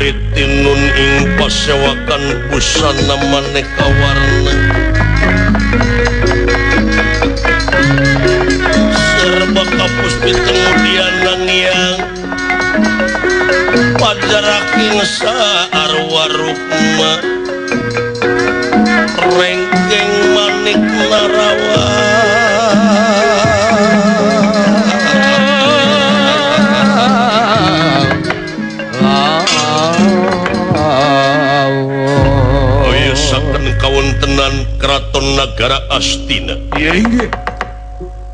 Ritinun ing pasewakan busana maneka warna serba kapus pitemudian nangiang pajaraking saarwa rukma rengkeng manik narawa. Kawontenan Kraton Nagara Astina.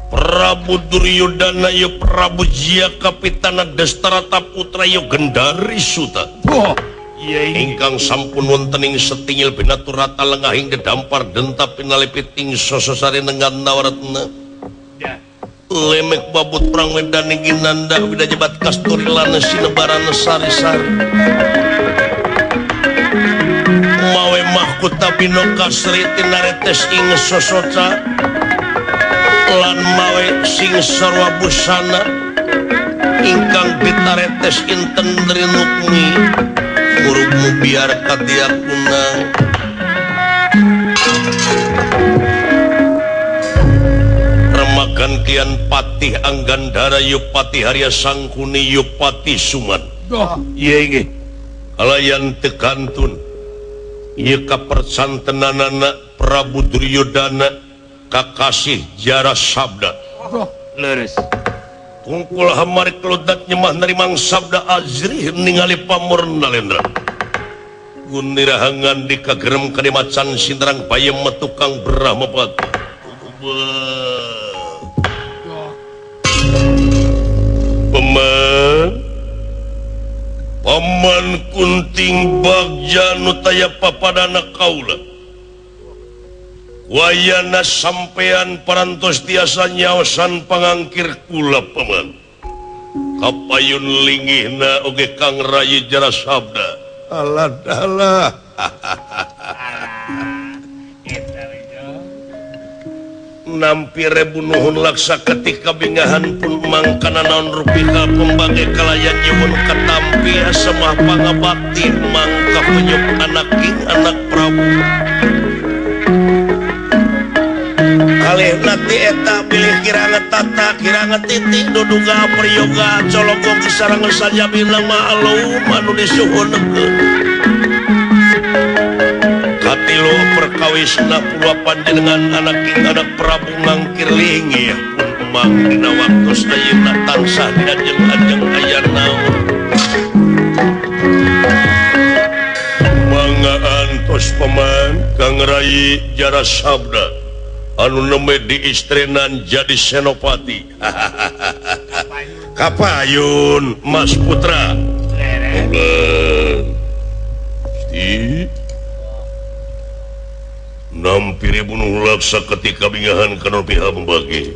Prabu Duryodana ya Prabu Jia Kapitana Destarata Putra ya Gendari Suta. Ingkang sampun wonten ing setingil binaturata lengahing dedampar denta pinalipiting sososari nengan nawaratna. Lemek babut perang medan ginanda widajebat kasturi lan sinebaran sari-sari. Mawe mahkota bino kasri tinaretes ing sosoca lan mawe sing sarwa busana ingkang pitaretes inten rinukmi urupmu biar kadiakuna. Remagantian Patih Anggandara Yupati Harya Sangkuni Yupati Suman. Iya kalayan tekantun ieu kapercantenanana Prabu Duryodana kakasih Jara Sabda. Leres. Tungkul hamari keludat nyemah nerimang sabda azrih ningali pamor nalendra. Gunirahangan di kagerem kanimacan sinterang bayem metukang Brahmapati. Peman Paman Kunting Bagja nu taya papadana kaula. Wayana sampean parantos tiasa nyaosan pangangkir kula paman. Kapayun linggihna oge Kang Rayi Jara Sabda. Alah dalah. Nampi rebu nuhun laksa ketika bingahan pun mangkana naon rupika pembage kalayan nyuwun katampi asemah pangabakti mangka penyuk anaking anak Prabu. Kalih nati eta bilih kiranga tata kiranga titik duduga priyoga cologong sareng sajabina ma'lum anu disuhunkeun. Katilu perkawisna purwa panjenengan anaking anak Prabu ngangkir linggih pun emang dina waktos ayeuna tansah diajeng-ajeng aya naon. Mangga antos paman Kang Rayi Jara Sabda anu nembe diistrenan jadi senopati. Kapayun Mas Putra. Nampi bunuh laksa ketika bingahan kana pihak membagi.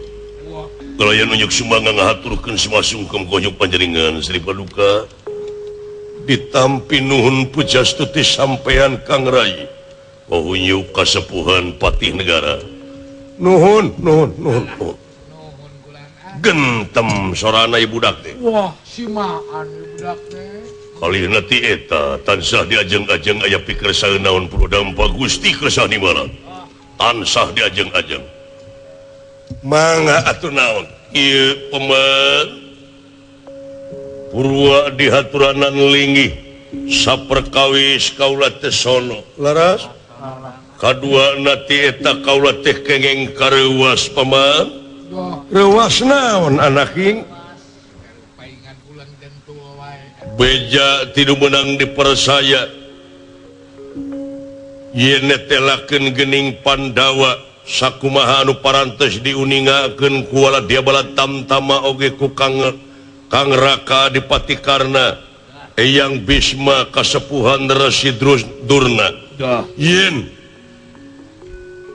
Kalayan unjuk sumangga ngahaturkeun sumasungkem konyuk panjenengan Sri Paduka. Ditampi nuhun pujastuti sampean Kang Rayi. Pahunyuk kasepuhan patih negara. Nuhun, nuhun, nuhun, nuhun. Gentem sorana ibu budak teh. Wah, simaan ibu budak teh. Kalihna ti eta tansah diajeng-ajeng aya pikir saeunaon purwadampa Gusti Kersa Nimala. Tansah diajeng-ajeng. Mangga atuh naon? Ieu pemen purwa dihaturanan linggih saperkawis kaula teh sono. Laras? Kadua nati eta kaula teh kengeng kareuwas paman. Reuwas naon anaking? Beja tidu menang dipersaya. Yen netelakeun gening Pandawa sakumaha anu parantos diuningakeun ku wala diabala tamtama oge ku Kang Raka Adipati Karna Eyang Bisma kasepuhan Resi Durna. Yen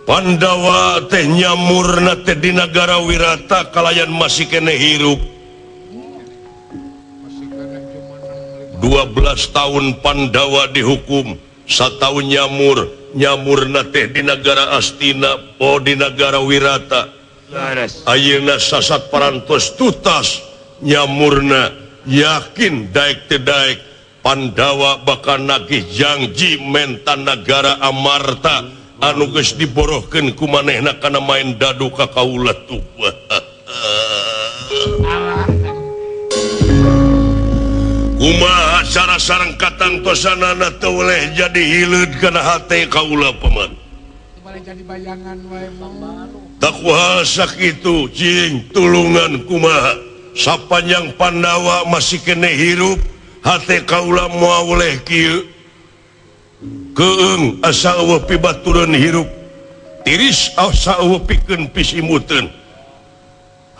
Pandawa teh nyamurna teh di nagara Wirata kalayan masih kene hirup. 12 tahun Pandawa dihukum, satahun nyamur, nyamurna teh di nagara Astina, oh di nagara Wirata. Ayeuna sasat parantos tutas nyamurna yakin daek teu daek Pandawa bakal nagih janji menta nagara Amarta anu geus diborohkeun ku manehna kana main dadu ka kaula tuh. Kumaha cara sareng katangtosanana teu weleh jadi hileud kana hate kaula paman. Jadi bayangan wae Takwa sakitu cing tulungan kumaha sapanjang Pandawa masih kene hirup hate kaula moal weleh kieu. Keung asa eueuh pibatureun hirup tiris asa eueuh pikeun pisimuteun.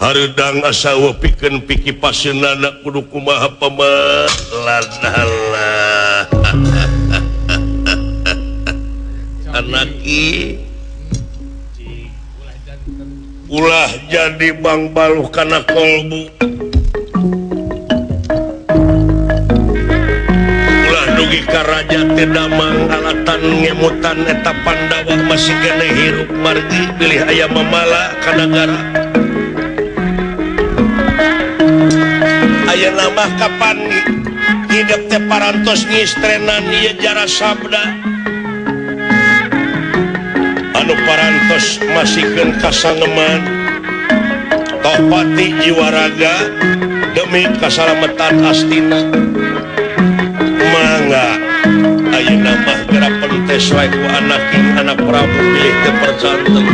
Hareudang asa eueuh pikeun pikipaseunana kudu kumaha paman. Ladalah anaki ulah jadi bang baluh kana kolbu ulah dugi ka raja teh damang alatan ngemutan eta Pandawa masih kene hirup margi bilih aya mamala ka nagara. Ayeuna mah kapan hidep teh parantos ngistrenan ieu jara sabda anu parantos masihkeun kasangeman tohpati jiwa raga demi kasalametan Astina. Mangga ayeuna mah geura pentes wae ku anak Prabu bilih teu percanten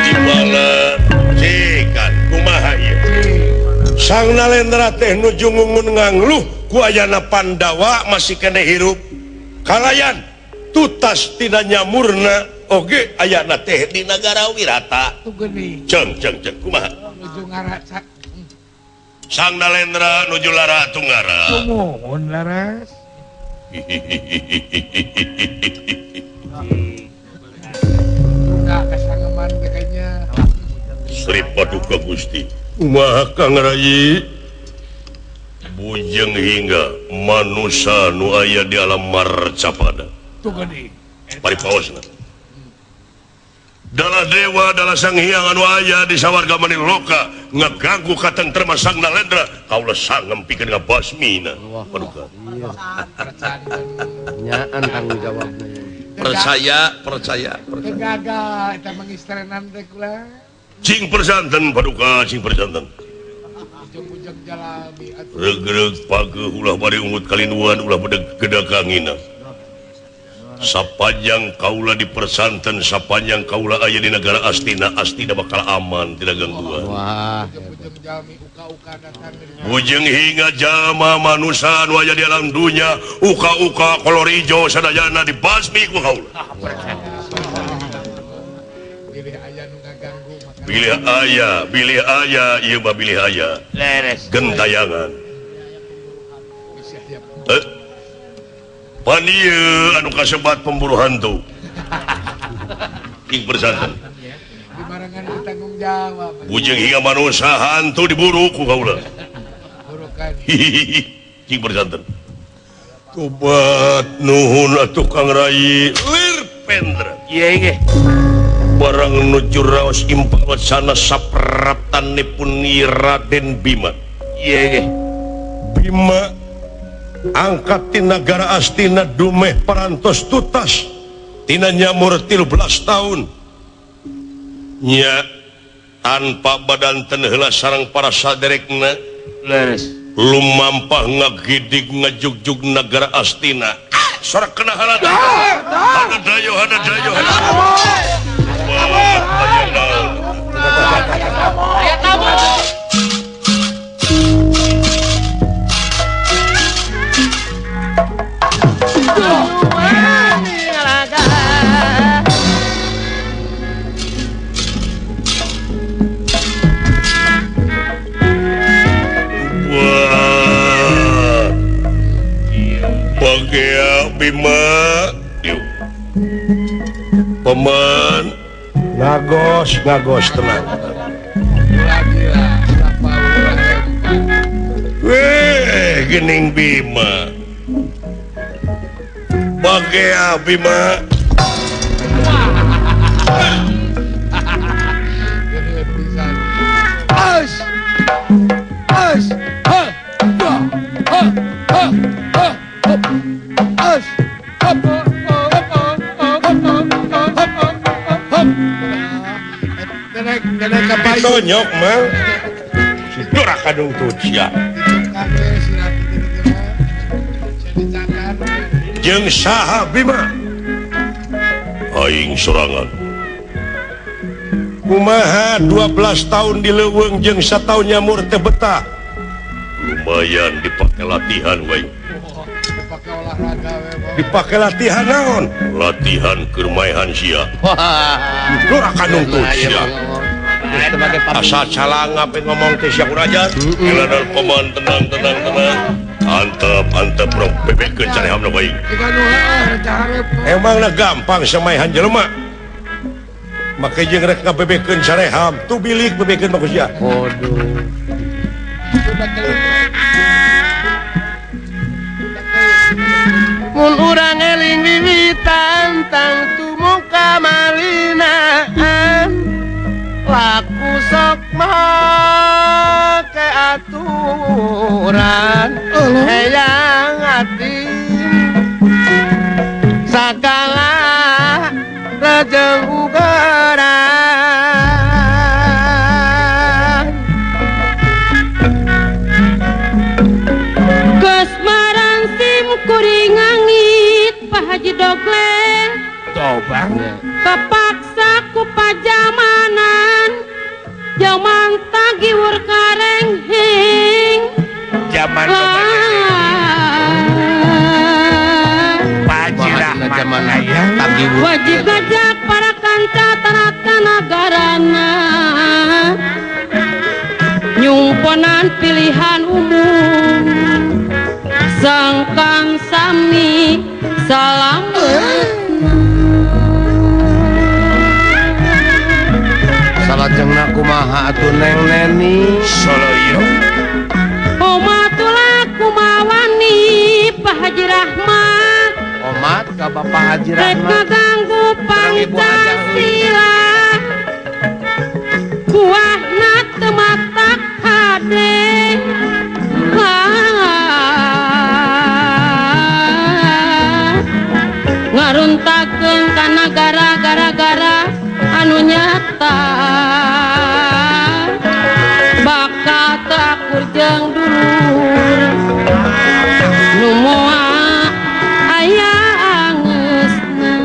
dibala cikan kumaha ieu. Sang Nalendra teh nuju ngungun ngangluh ku ayana Pandawa masih kene hirup kalayan tutas tina nyamurna oge ayana teh di nagara Wirata. Ceng ceng ceng kumaha nuju ngaraca Sang Nalendra nuju lara tunggara. Sumuhun laras. Tungga kasangeman teh kayaknya. Sri Paduka Gusti kumaha Kang Rayi bujeng hingga manusa nu aya di alam marcapada. Tuh geuning. Paripaosna. Dalah dewa dalah sang hyang anu aya di sawarga maniloka ngaganggu katentreman Sang Nalendra kaula sangem pikeun ngabasmina. Paduka. Nyaan tanggung jawabna. Percaya, percaya, percaya. Gagal eta mangistrenan teh kula. Cing persanten paduka, cing persanten. Regreg pageuh ulah bari ungut kalinduan ulah bedeg gedakangina. Sapanjang kaula di persanten, sapanjang kaula aya di negara Astina, Astina bakal aman tidak gangguan. Wah. Bujeng hingga jama manusa anu aya di alam dunya, uka-uka kolor ijo sadayana dibasmi ku kaula. Bilih aya, bilih aya, ieu mah bilih aya. Gentayangan. Pan ieu anu kasebat pemburu hantu. Ing persanten. Bujeng hingga manusa hantu diburu ku kaula. Hihihi, cing persanten. Tobat nuhun atuh Kang Rayi lir pendra. Iya nggih. Barang nuju raos impawat sana sapratanipun Raden Bima. Iya nggih. Bima angkat tina nagara Astina dumeh parantos tutas tina nyamur 13 tahun nya tanpa badan ten heula sareng para saderekna leres lumampah ngagidig ngajugjug nagara Astina. Sorak kena halat hana dayo hana dayo hana Bima Paman ngagos ngagos tenang. Weh gening Bima Bagea Bima. As as ha ha ha ha. keneh ka bayu. Ditonyok mah. Si doraka nungtut sia. Jeung saha Bima? Aing sorangan. Kumaha 12 tahun di leuweung jeung sataun nyamur teh betah. Lumayan dipake latihan we. Dipake olahraga we. Dipake latihan naon? Latihan keur maehan sia. Doraka nungtut sia. Asa calanga pe ngomong teh sia kuraja. Geladan paman tenang tenang tenang. Antep antep rong bebekeun carehamna bae. Emangna gampang samaehan jelema. Make jeung rek ngabebekeun careham, tuh bilik bebekeun mah ku sia. Waduh. Mun urang eling wiwitan tangtu muka malinaan laku sok make aturan hayang ati sagala rejeng ugeran geus marang sim kuring angit Pak Haji Dogle tobang kepaksa ku pajamanan jaman tagiwur karenghing jaman wajib ngajak para kanca tarat kanagarana nyumponan pilihan umum sangkang sami salam salajengna kumaha atuh Neng Neni soloyo omatula kumawani Pak Haji Rahmat omat ka Bapak Haji rek Rahmat ngaganggu Pancasila kuahna teu matak hade ngaruntakeun ka nagara gara-gara anu nyata bakal teu akur jeung dulur nu moal aya angeusna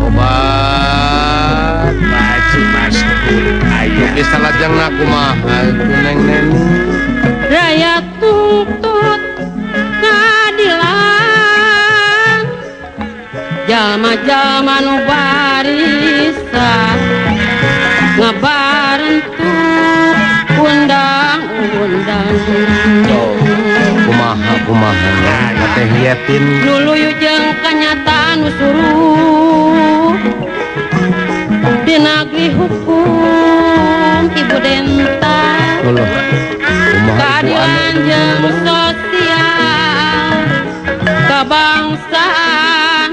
obat baju mas kulit aya geus salajengna kumaha atuh Neng Neni rakyat tuntut keadilan jalma-jalma nu barisa ngabarentuk undang-undang kumaha kumaha teh Yetin nuluyu jeung kanyataan nu suruh di negeri hukum Ibu Denta keadilan jeung sosial kebangsaan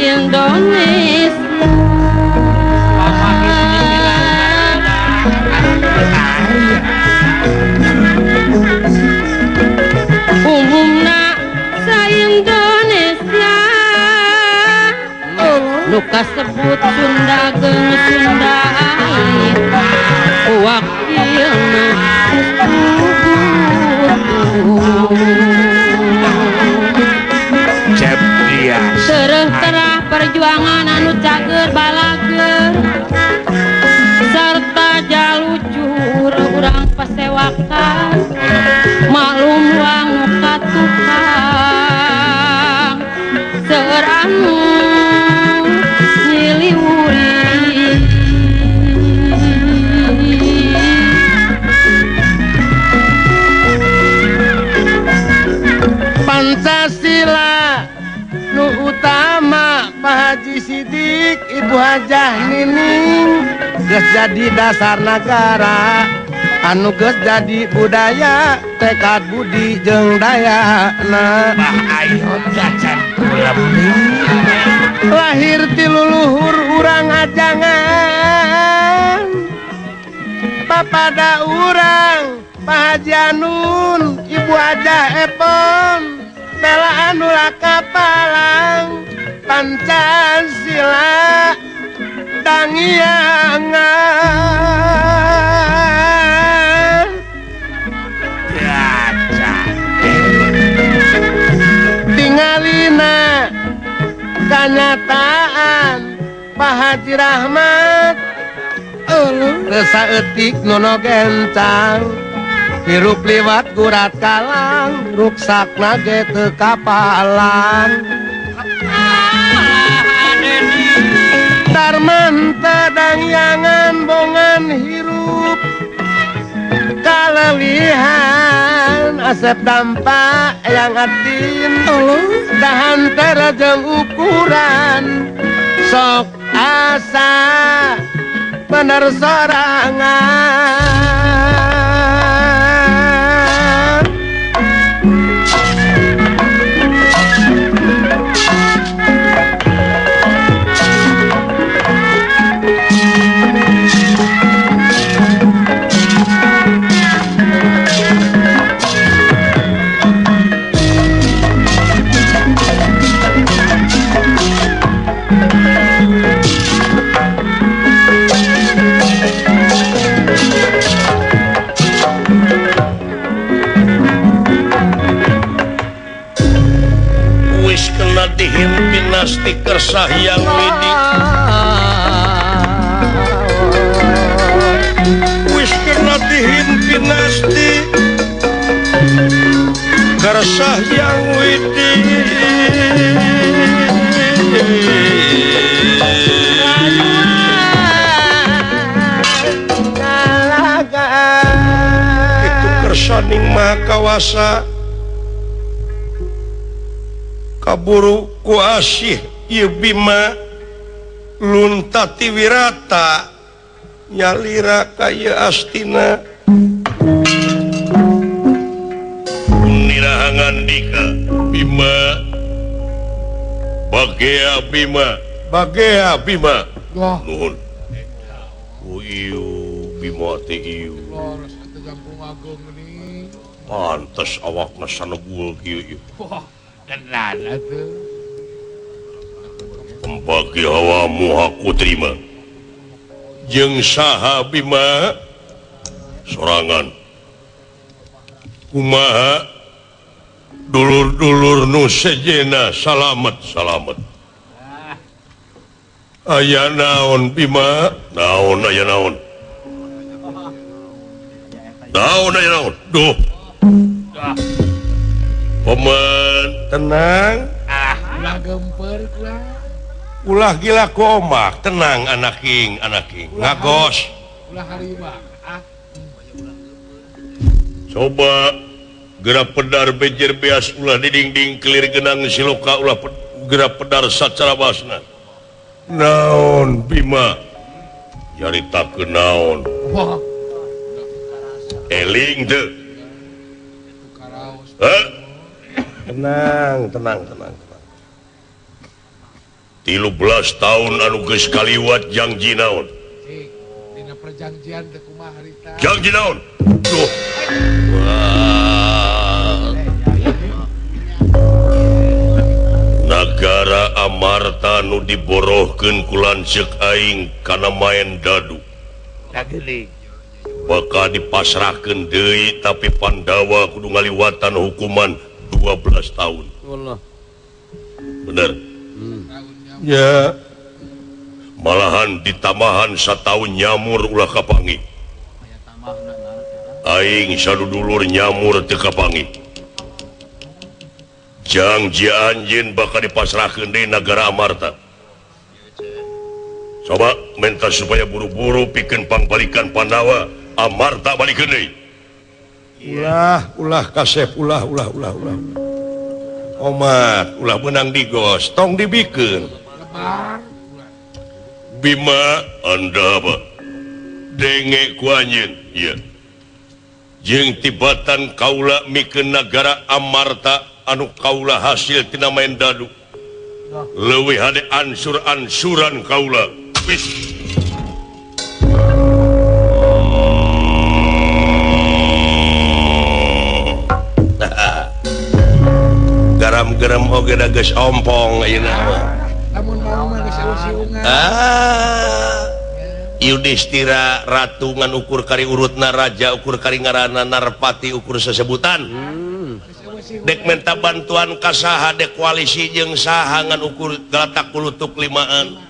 Indonesia. Umumna sa-Indonesia nu kasebut Sunda geung Sunda alit wakilna tereh-terah perjuangan anu cager balager sarta jalucur urang pasewakan maklum wang nu ka tukang seueur anu nyiliwuri Pancasila nu utama Pak Haji Sidik Ibu Hajah Nining geus jadi dasar nagara anu geus jadi budaya tekad budi jeung dayana Bah ayo cacan kulemi lahir ti luluhur urang ajangan papada urang Pak Haji Anun Ibu Hajah Epon bela anu laka palang Pancasila dangiangan. Kanyataan Pak Haji Rahmat teu saeutik nu gencang hirup liwat gurat kalang ruksakna ge teu kapalang Darman teu dangyangan bongan hirup kalewihan asep dampak yang atin dahan tera jeung ukuran sok asa bener sorangan. Dihimpinasti kersah yang widi wis kena dihimpinasti kersah yang widi itu kersaning maha kawasa kaburu ku asih ieu Bima luntati wirata nyalira ka ieu astina niraha ngandika Bima bagea Bima bagea Bima nuhun ieu Bima teh ieu pantes awakna sanebul kieu ieu. Pembagi hawamu aku terima jeung saha Bima sorangan kumaha dulur-dulur nu sejena salamet salamet aya naon Bima naon aya naon naon aya naon duh Pemen tenang ulah gemper ulah gila komak tenang anaking anaking ngagos ulah harima coba gerak pedar bejer beas ulah didingding kelir genang siloka ulah gerak pedar sacara basna naon Bima nyaritakeun naon eling teu tenang tenang tenang tenang 13 tahun anu geus kaliwat janji naon dina perjanjian teh kumaha harita janji naon duh nagara Amarta nu diborohkeun ku lanceuk aing kana maen dadu bakal dipasrahkeun deui tapi Pandawa kudu ngaliwatan hukuman 12 tahun. Wallah. Bener. Ya. Malahan ditamahan satahun nyamur ulah kapangi. Aing sadudulur nyamur teu kapangi. Janji anjeun bakal dipasrahkeun deui nagara Amarta. Coba minta supaya buru-buru pikeun pangbalikan Pandawa Amarta balikeun deui. Ulah ulah kasep ulah ulah ulah ulah omat ulah menang digos tong dibikeun Bima anda apa denge ku anjeun ieu jeung tibatan kaula mikeun nagara Amarta anu kaula hasil tina main dadu leuwih hade ansur-ansuran kaula wis. Garam-garam oge da geus ompong ayeuna mah. Lamun mau mah geus eusiungan. Ah. Yudhistira ratu ngan ukur kari urutna raja ukur kari ngaranna narpati ukur sesebutan. Dek minta bantuan ka saha dek koalisi jeung saha ngan ukur galatak kulutuk limaan.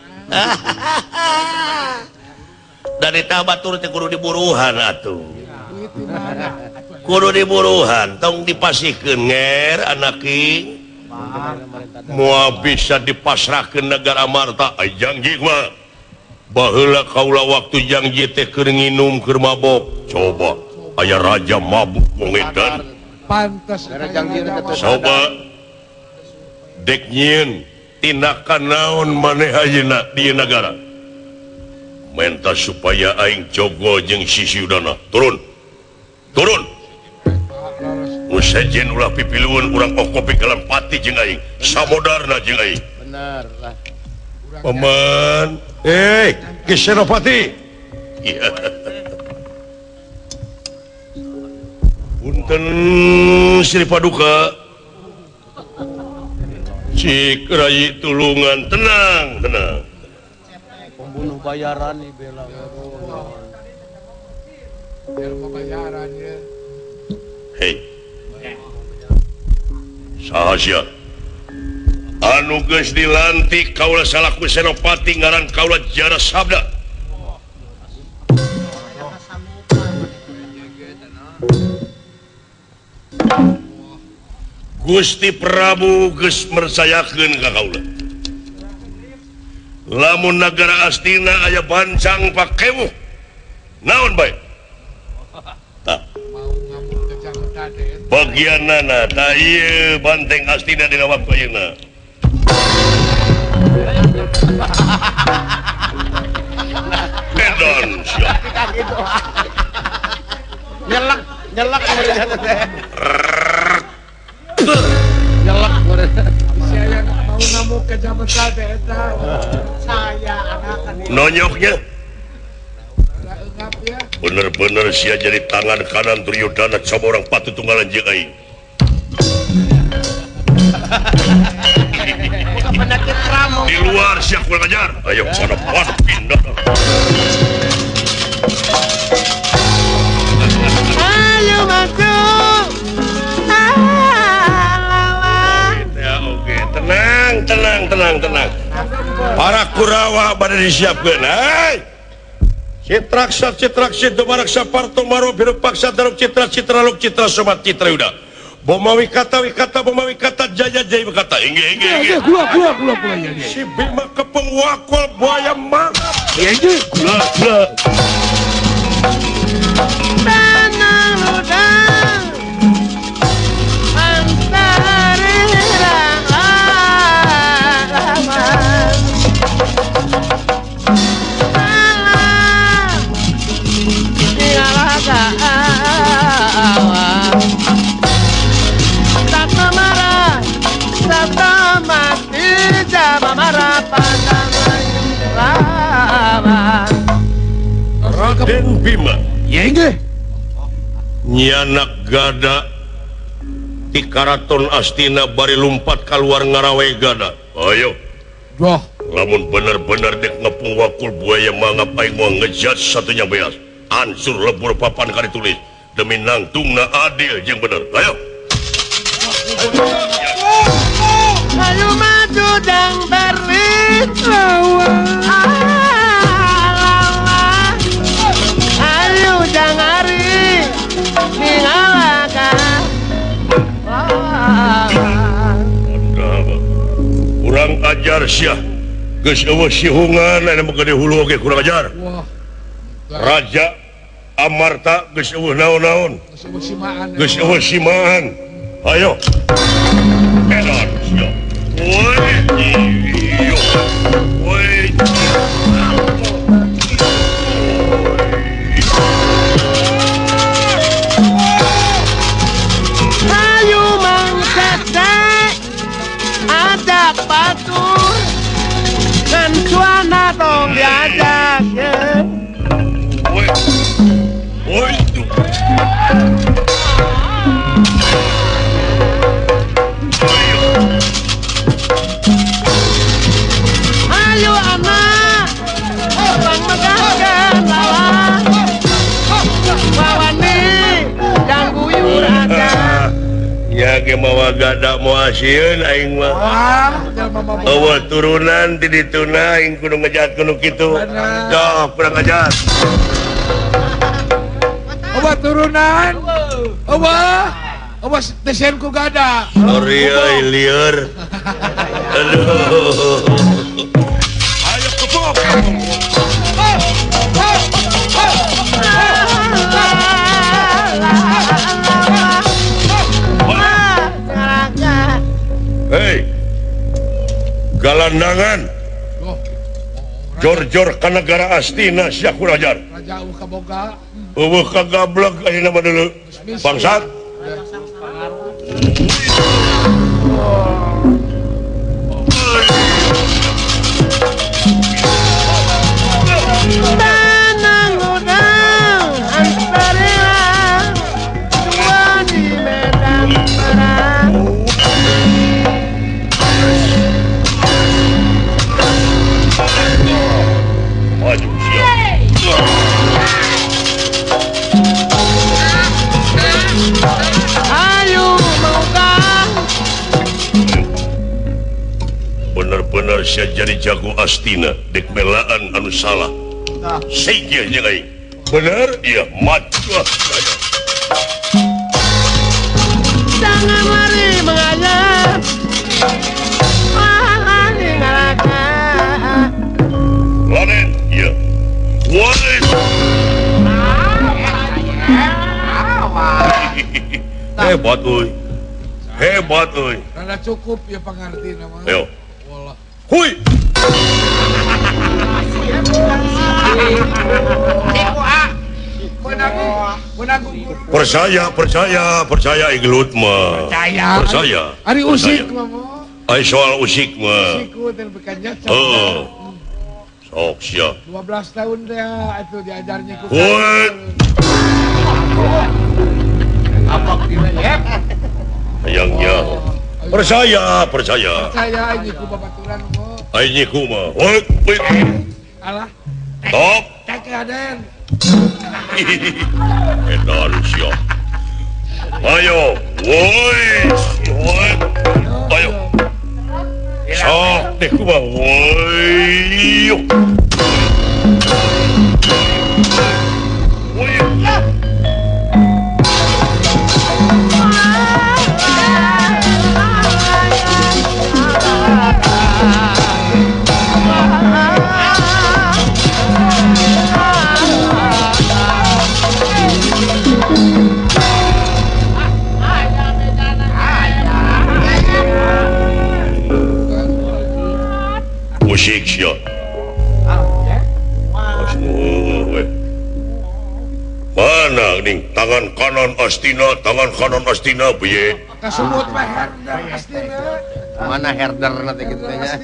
Dari tah batur teh kudu diburuhan atuh. Kudu diburuhan tong dipasihkeun nger anak king. Moal bisa dipasrahkeun negara Amarta. Ai janji mah. Baheula kaula waktu janji teh keur nginum keur mabok. Coba aya raja mabuk wong edan. Pantes coba dek nyieun tindakan naon maneh ayeuna di negara menta supaya aing jogo jeung si Suyudana turun turun nu sejen ulah pipilueun urang okopi kalam pati jeung aing samodarna jeung aing bener lah paman Ki Senopati iya. Punten Sri Paduka Cik Rai tulungan tenang tenang pembunuh bayaran nih bela bayaran ya. Hei saha sia anu geus dilantik kaula salaku Senopati ngaran kaula Jara Sabda. Gusti Prabu geus mercayakeun ka kaula. Lamun nagara Astina aya bancang pakewuh. Naon bae? Tah. Bagianana tah ieu banteng Astina dina waktu ayeuna. Edan sia. Nyelak, nyelak teh. Nyelak saya mau ngamuk ke jabatan eta. Saya anakan nonyoknya. Bener-bener sia jadi tangan kanan Duryodana coba orang patu tunggalan jeung aing. Di luar sia kurang ajar. Ayo sana pada pindah. Ayo masuk. Oke, tenang, tenang, tenang, tenang. Para Kurawa pada disiapkan. Hai. Citraksa, citraksa, dumaraksa, parto, maro, birupaksa, daruk, citra, citra, luk, citra, somat, citra, yuda. Boma wikata, wikata, boma wikata, jaya, jaya, wikata. Ingge, ingge, ingge. Gula, gula, gula, gula, ya, ya. Si Bima kepeng wakol buaya mangap. Ya, ya. Gula, gula. Tanah ludang. Raden Bima nyanak gada di Karaton Astina bari lumpat keluar ngarawe gada. Ayo. Wah. Lamun bener-bener dek ngepung wakul buaya mangap aing moal ngejat satunya beas. Ansur lebur papan kali tulis demi nangtungna adil jeung bener. Ayo. Ayo maju dang berlit ayo dang ari ningalakan. Kurang ajar sia. Geus eueuh sihungan aya mah gede hulu oge kurang ajar. Raja Amarta geus eueuh naon-naon. Geus eueuh simaan. Ayo. Edan sia. Woi, iyo. Woi. Ayo mang sesek ajak batur dan suana tong diajak ya. Woi. Woi. Ayo anak bang megahkan lawan wawani dan guyur aja. Ya ge mah Gada moal sieun aing mah. Eueuh turunan di dituna aing kudu ngejat kudu kitu. Dah kurang ajar. Eueuh turunan. Eueuh. Eueuh desain ku gada. Sorry euy lieur. Aduh. Ayo kepok. Hei, galandangan, jor-jor ka negara Astina sia kurajar. Eueuh kagablek ayeuna mah deuleu. Bangsat. Tanang udang antarila dua di medan perang. Maju siap. Ayo maukah. Bener-bener sia jadi jago Astina dek melaan anu salah. Seigia jeung aing. Bener iya maju. Jangan lari mengajar. Lari ngalaka. Raden, iya. Woi. Hebat euy. Hebat euy. Rada cukup ya pangartina mah. Ayo. Wallah. Hui. Percaya, percaya, percaya iglut mah. Percaya. Percaya. Ari usik mah. Ari soal usik mah. Heeh. Sok sia. 12 tahun teh atuh diajarnya ku. Hayangnya. Percaya, percaya. Percaya aing ku babaturan mah. Aing ku mah. Woi. Alah. Top. Tek Raden. Edan sia. Ayo, woi. Woi. Ayo. Sok deh ku mah. Woi. Woi. Musik sia. Mana nih tangan kanan Astina, tangan kanan Astina piye? Kasebut mah herder Astina. Mana herder nanti kitu teh nya.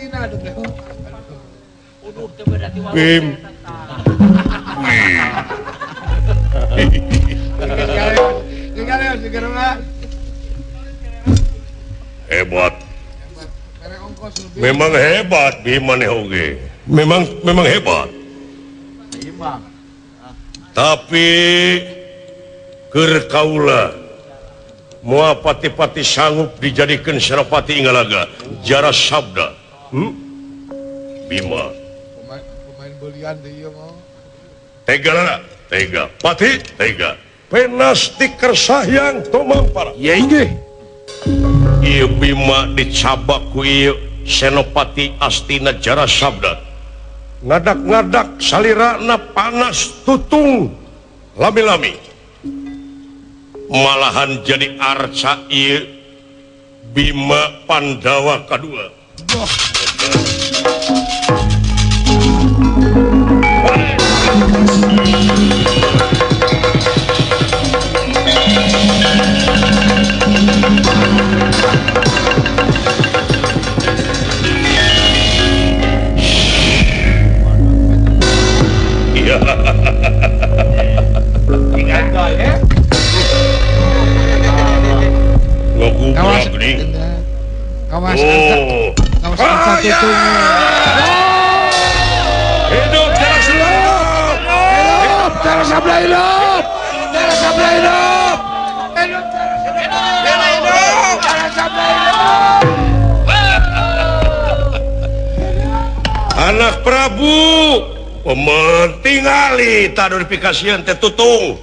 Bim. Hebat. Memang hebat Bima maneh oge. Memang hebat. Tapi keur kaula moal pati-pati sanggup dijadikeun Senopati Ingalaga jara sabda. Bima. Pemain belian deui ieu mah. Tega tega. Pati tega. Penas dikersahhyang tumampara. Iya inggih. Ieu Bima dicabak ku ieu Senopati Astina jara sabda. Ngadak-ngadak salirana panas tutung lami-lami. Malahan jadi arca ieu Bima Pandawa kadua. Kawas kawas satu. Hidup Jara Sabda. Hidup Jara Sabda hidup. Jara Sabda hidup. Hidup Jara Sabda hidup. Jara Sabda hidup. Anak Prabu pementingali tadurifikasian teh tutung.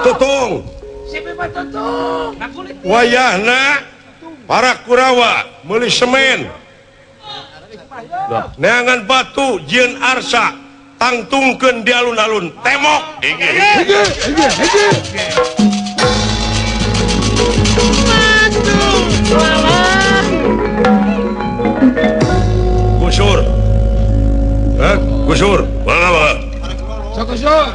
Tutung. Wayahna para Kurawa meuli semen. Neangan batu jieun arsa tangtungkeun di alun-alun temok. Gusur. Hah? Gusur. Mangga mangga. Sok gusur.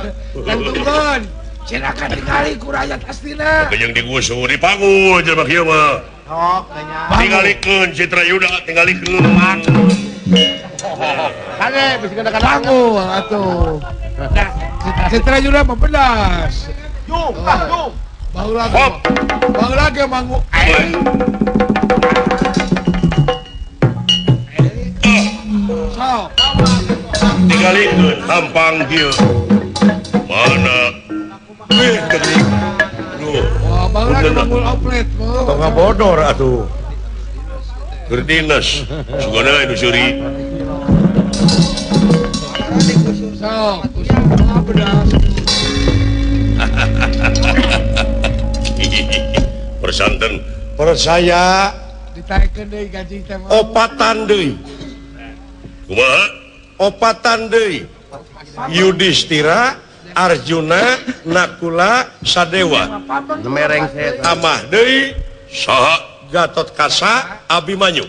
Tangtungkeun. Silakan digali ku rakyat astina. Jeung digusur dipanggul jelema kieu mah. Sok nya. Tingalikeun Citra Yuda, tingalikeun. Kade bisi kada panggul atuh. Nah, Citra Yuda mah pedas. Jung, tah jung. Baheula ge. Baheula ge manggu. Sok. Tingalikeun hampang kieu. Mana? Wih, geuning. Duh. Wah, baheula ge manggul oplet. Tong ngabodor atuh. Keur dinas, sugana anu seuri. Sok, usah pedas. Persanten percaya ditaekeun deui gaji teh mah. Opatan deui. Kumaha? Opatan deui. Yudhistira, Arjuna, Nakula, Sadewa. Mereng Tambah deui saha? Gatot Kaca, Abimanyu.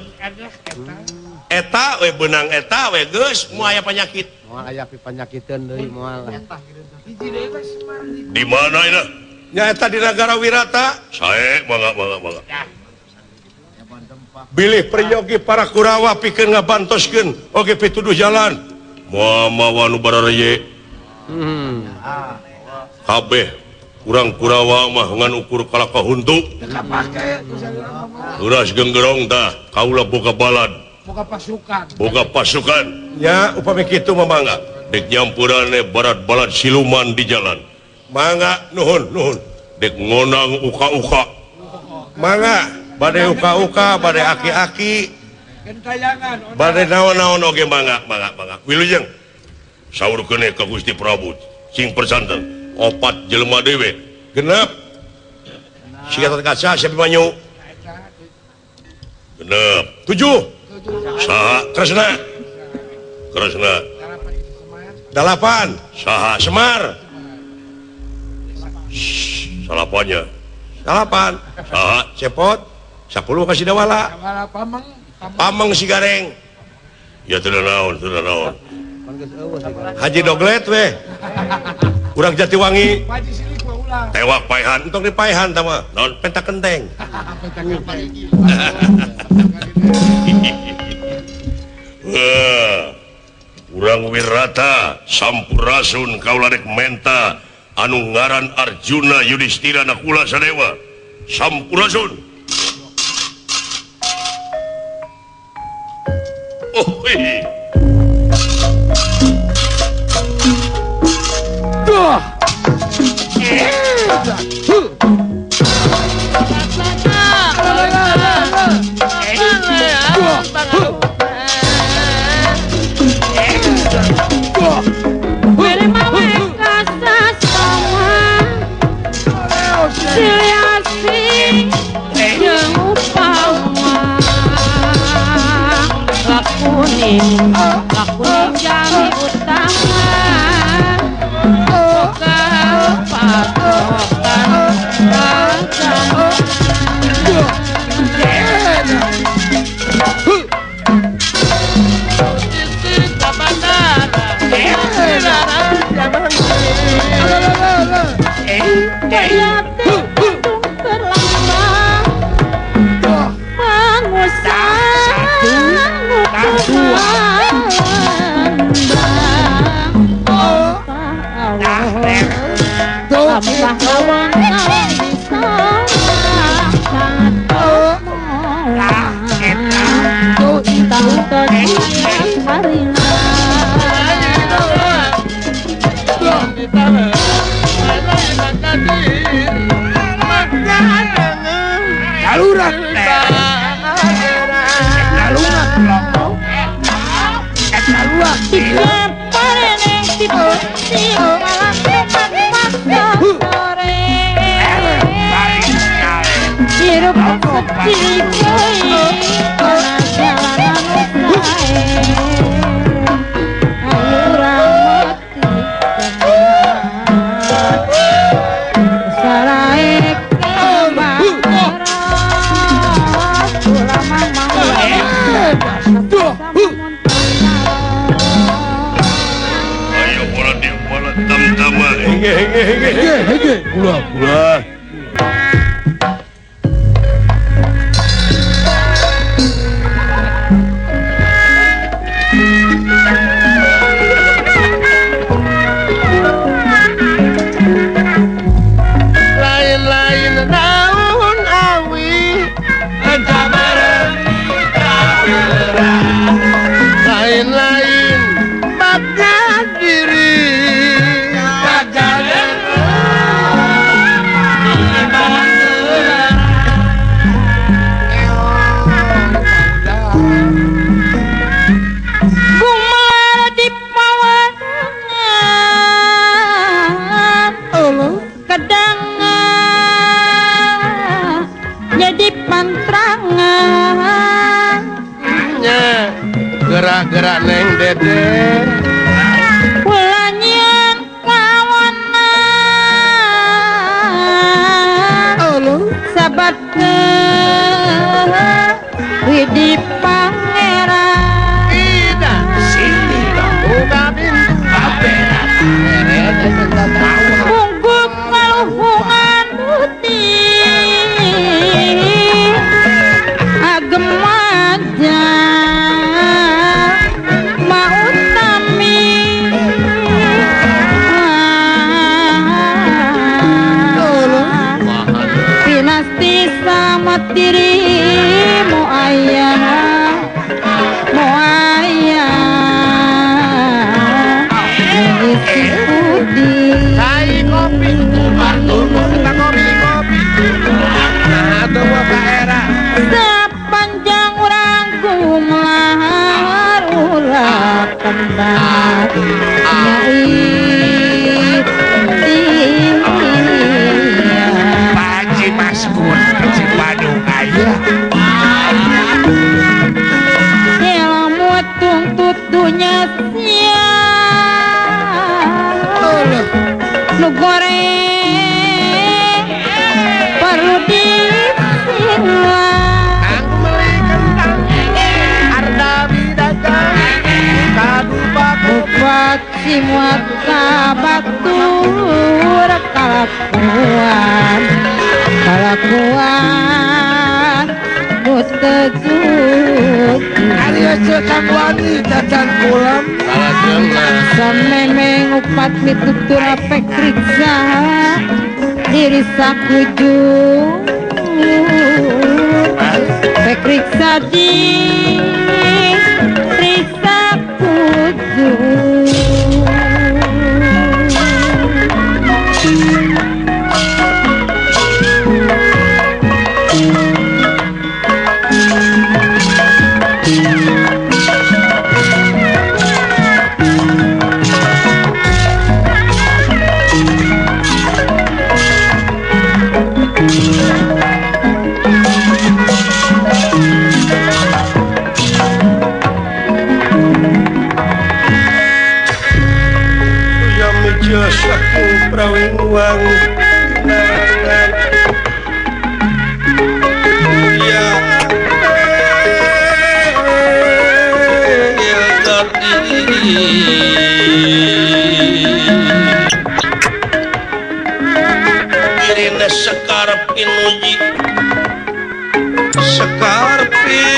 Eta we beunang eta we geus moal aya penyakit. Moal aya panyakiteun deui moal. Di mana ina? Nya eta di nagara Wirata. Sae mangga mangga mangga. Bilih peryogi para Kurawa pikeun ngabantoskeun oge pituduh jalan. Moal mawa nu barareye. Kabeh urang Kurawa mah ngan ukur kalaka huntu. Uras genggerong tah kaula boga balad. Boga pasukan. Boga pasukan. Nya upami kitu mah mangga. Dek nyampurane barat-balat siluman di jalan. Mangga nuhun nuhun. Dek ngonang uka-uka. Mangga bade uka-uka, bade aki-aki. Bade naon-naon oge mangga mangga mangga. Wilujeng. Saurkeun ka Gusti Prabu sing persanten. Opat jelema dewe genep si Gatot Kaca si Abimanyu genep 7 saha Kresna Kresna 8 saha Semar salapannya 8 saha Cepot 10 kasih Dawala Pameng si Gareng ya teu naon teu naon Haji Doglet weh urang Jatiwangi tewak paehan entong di paehan tah mah naon penta kenteng. Urang Wirata sampurasun kaula rek menta anu ngaran Arjuna Yudhistira Nakula Sadewa sampurasun. Oh hi. Lakuning jami utama boga patokan agama. Saluran. Gula-gula. Lain-lain daun awi, lain-lain bagja diri. Gerak-gerak neng dede ulanyan kawanan sabat ke Widi Pangeran tidak sini buka pintu punggung kaluhungan putih agem aja sama dirimu ayah, mu ayah isi budi. Kai kopi, kopi kopi, sepanjang orang gumelar ulah kembar. Mas Gun Cipadung ayah ilmu tuntut dunya sia nu goreng perlu disilah. Aku beli kentang arda bidagang kadupa bupati muat kabatur kalakuan kalakuan mutejuk Arya cekang wani cacan kolam samemeng upat mitutur apek riksa diri sakujur pek riksa di riksa kujur. Saking prawingwang narangan ya Irina sekar pinuji sekar pinuji.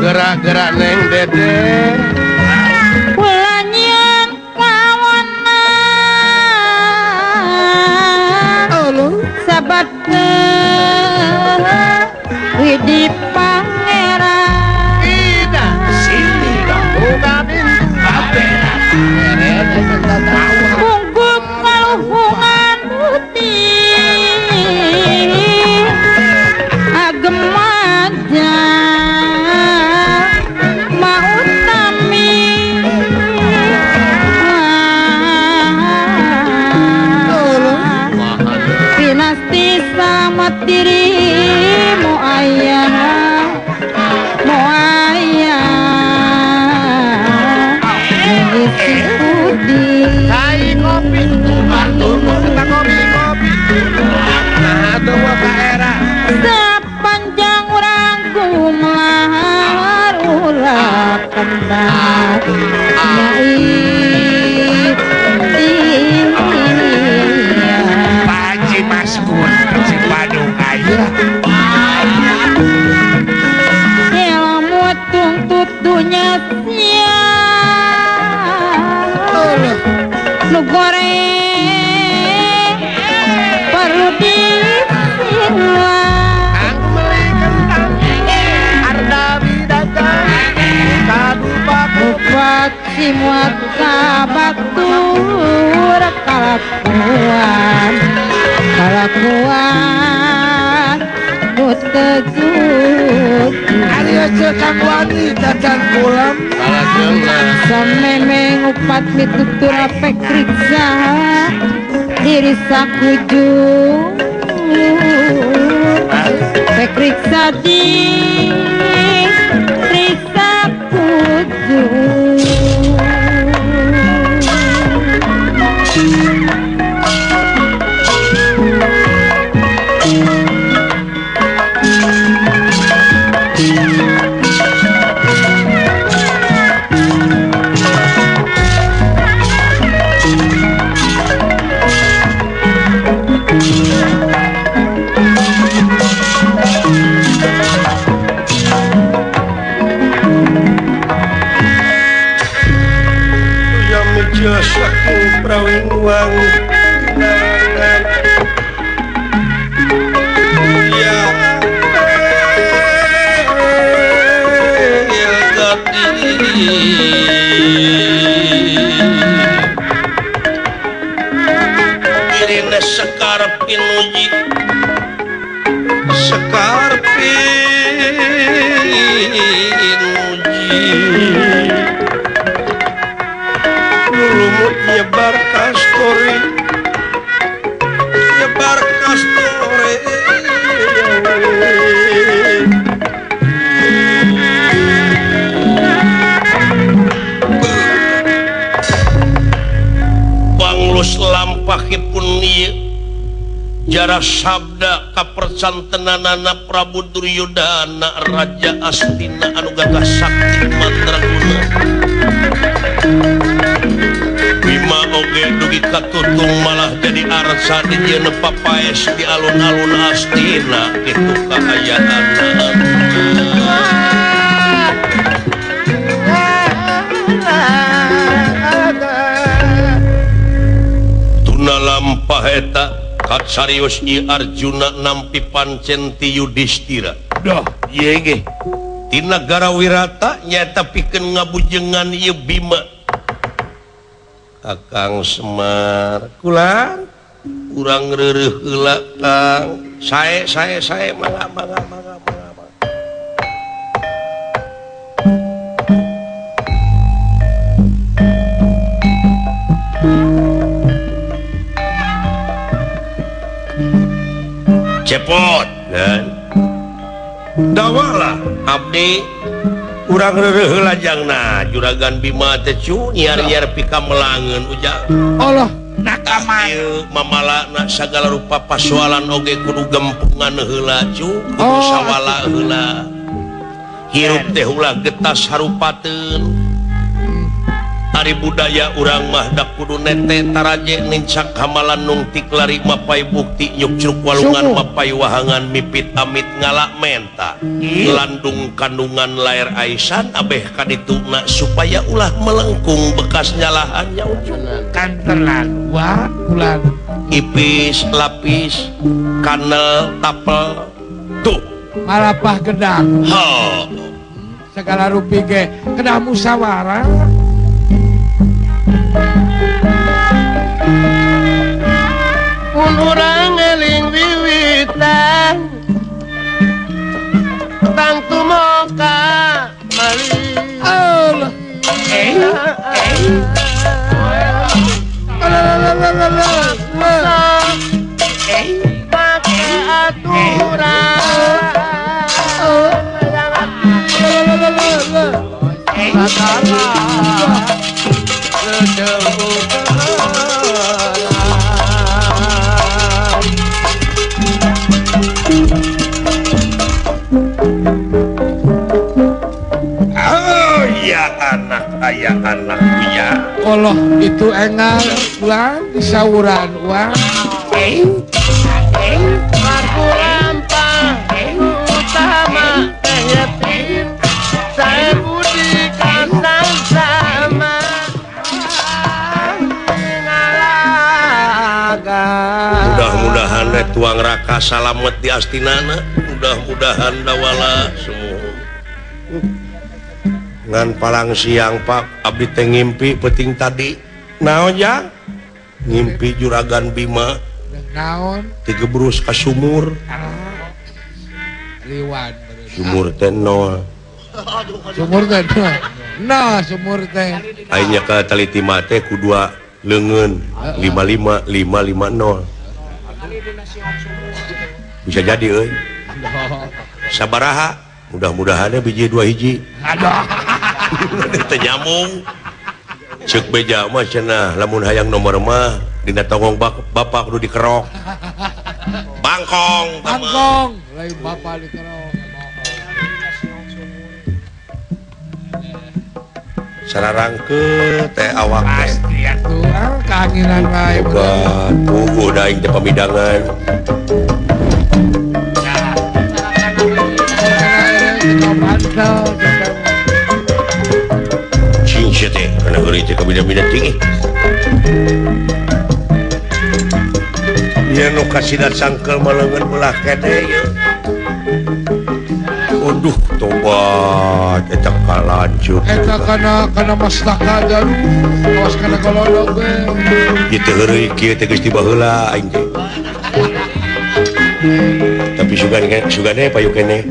Gerak-gerak neng dede ulanyan kawanan sabat Widi Pangeran tidak sini buka pintu punggung kaluhungan putih agem aja selamat dirimu ayah, mu ayah mengisi budi. Kai kopi, kopi kopi, nah tuh ka era. Sepanjang urang gumelar ulah kembang nyai. Pak Haji Maskur Cipadung aya. Ilmu tuntut dunya sia nu goreng perlu disilah. Aku beli kentang arda bidagang kadupa kupat simuat kabatur kalakuan kalakuan butejuk. Ari cekang wani tacan kulam sameme ngupat mitutur apek riksa diri sakujur pek riksa diri sakujur. Saking prawingwang pinangan ya dirine sekar pinuji sekar pinuji lumut nyebar kasturi nyebar kasturi panglus lampahipun ieu jara sabda kapercantenanana Prabu Duryudana Raja Astina anu gagah sakti mandraguna. Bima oge dugi katutung malah jadi arsa di jeun papaes di alun-alun Astina kitu kaayaanna. eta katsarios ieu Arjuna nampi pancen ti Yudhistira. Dah, ieu ge. Ti nagara Wirata nyaeta pikeun ngabujengan ieu Bima. Kakang Semar, kula urang reureuh heula Kang. Sae sae sae mangga mangga mangga mangga. Cepot dan dawala abdi urang reureuh heula jangna juragan Bima teh cu nyiar-nyiar pika melangeun ujang. Allah nakama ieu mamalana sagala rupa pasoalan oge kudu gempungan heula cu kudu sawala heula hirup teh ulah getas harupateun. Ari budaya urang mah dak kudu nete taraje nincak hamalan nungtik lari mapai bukti nyukcruk walungan mapai wahangan mipit amit ngalak menta landung kandungan lair aisan abeh kadituna supaya ulah melengkung bekas nyalahannya ujung kan terlalu ulah ipis lapis kanel tapel tuh malapah gedang ha segala rupi ge kedah musyawarah. Mun urang eling wiwitan tangtu moka mali. Allah pake aturan Oh ya anak ayah anak punya. Allah itu engal ulang disauran uang. Aku lampang utama teh yatim saya budi kasang sama. Mudah-mudahan tuang raka salamet di astinana, mudah-mudahan dawala semua. Ngan palang siang Pak, abdi teh ngimpi peuting tadi. Naon jang? Ngimpi juragan Bima. Naon? Tigebrus ka sumur. Liwan. Sumur teh nol. Sumur teh nol. Nah, sumur teh. Aing ka taliti mah teh ku dua leungeun 55 550. Bisa jadi euy. Sabaraha? Mudah-mudahan biji dua hiji. Aduh. Teu nyambung. Ceuk beja mah cenah lamun hayang nomor mah dina tongong bapak kudu dikerok. Bangkong. Bangkong, lain bapak dikerok. Sararangkeut teh awak teh. Pasti atuh kaanginan wae. Boga puguh da aing teh pamidangan. Cing sia teh kana heureuy teh kabida-bida tinggi. Ieu nu kasida cangkel maleungeun belah kene ieu. Aduh tobat eta kalanjut. Eta kana mastaka jalu awas kana kolodog we. Ieu teh heureuy kieu teh geus tiba heula aing teh. Tapi sugan sugane payu keneh.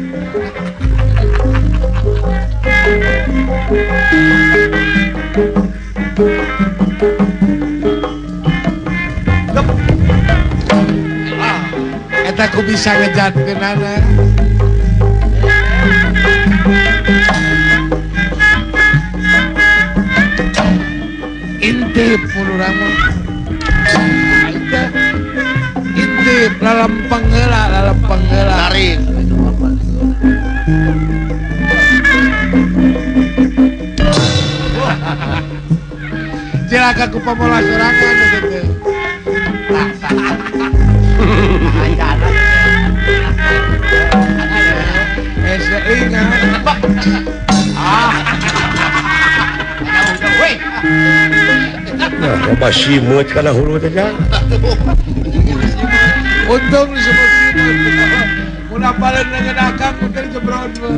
Eta ku bisa ngejatkeunana. Intip urang mah. Intip lalempeng heula, lalempeng heula. Tarik. Cilaka ku pamola sorangan gitu. Nah, loba simeut kana hulu teh jang. Untung disebut simeut. Mun apaleun leungeun akang mun jebron mah.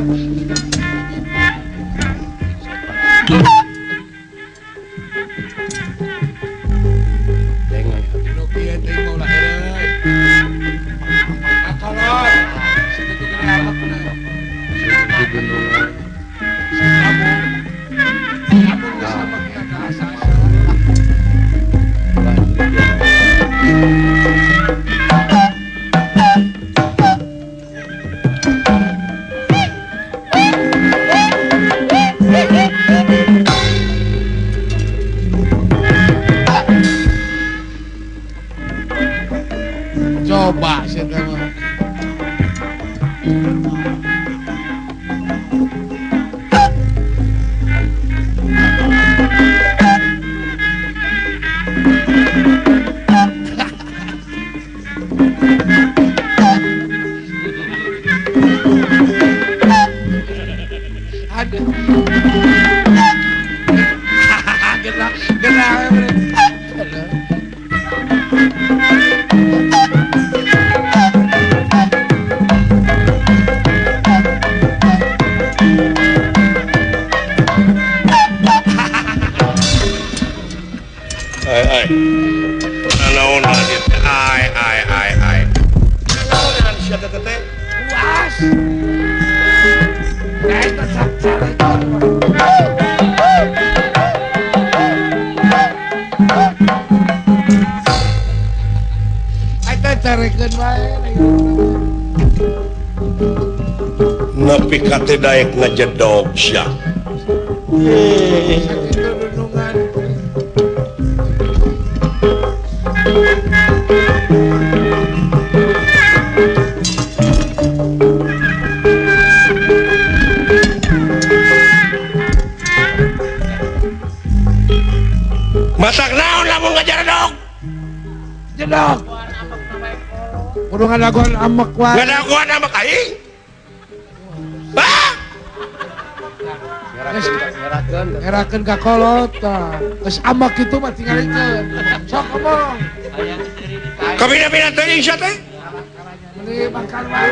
Nu kieu teh mah ulah heureuy. Akolor. Sakitu gede amat bener. Kamu geus amak ya ka asa-asa. Coba sih mah. Aduh. Gerak, gerak. Ai ai. Naon ai ai ai ai. Naon sia teh teh? Puas. Eta sacarekan. Eta carekeun wae. Nepi ka teh daek ngajedog sia. Sakitu nunungan. Masak naon lamun ngajaredog? Jedog. Kudu ngadagoan amek wae. Ngadagoan amek aing? Bah! Ngerakeun ka kolot tah. Geus amek kitu mah tingalikeun. Sok ngomong. Kabina-bina teuing sia teh? Meuli makan wae.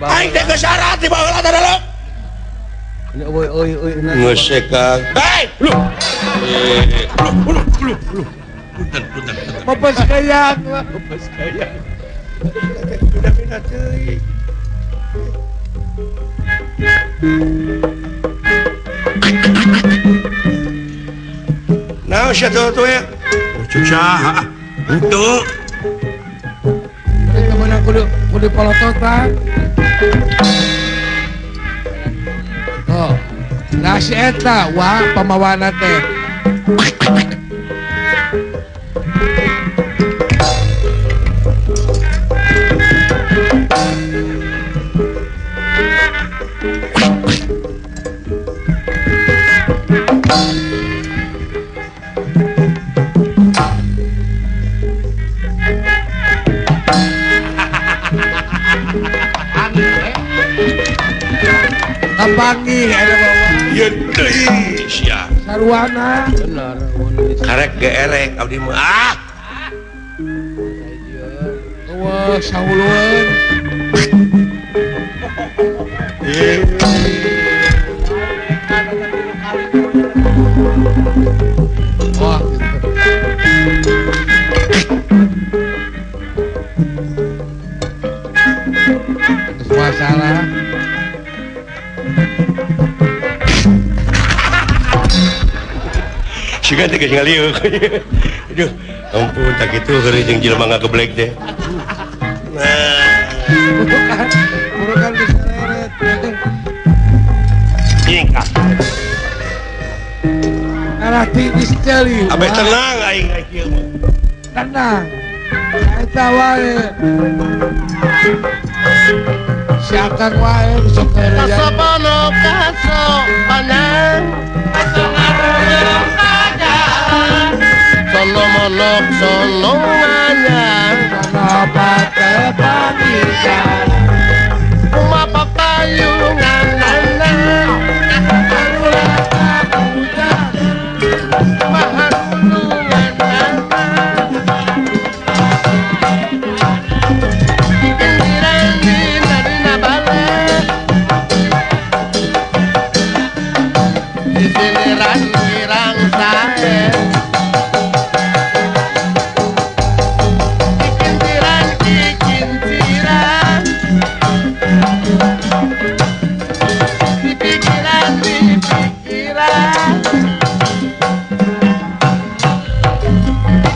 Aing teh geus syarat di baheula teh dalem. Euy euy euy. Geus Kang. Hei, lu. Lu lu lu. Punten punten. Mepes kayang, mepes kayang. Teh kabina-bina teuing. Nah, sia tuh tuh ya. Oh, cuk saha. Henteu. Mereka menang kudu kudu polototan. Oh. Nah si eta wah pamawana teh. Kapanggih eta bawa. Ieu teuing sia. Sarwana. Bener. Karek geerek abdi mah. Ah. Eueuh sahulueun. Wah, gitu. Semua salah. Siga teh geus ngaliuk. Aduh, ampun tak kitu keur jeung jelema ngageblek teh. Nah, burukan bisa leret. Nyingkah. Arah tinggi sekali. Abe tenang aing kieu mah. Tenang. Eta wae. Si akang wae sok heureuyan. Kasopono kasopanan. Sono monok sono anyar. Sono patepangisan. Uma papayungan nana. Arula kapuja.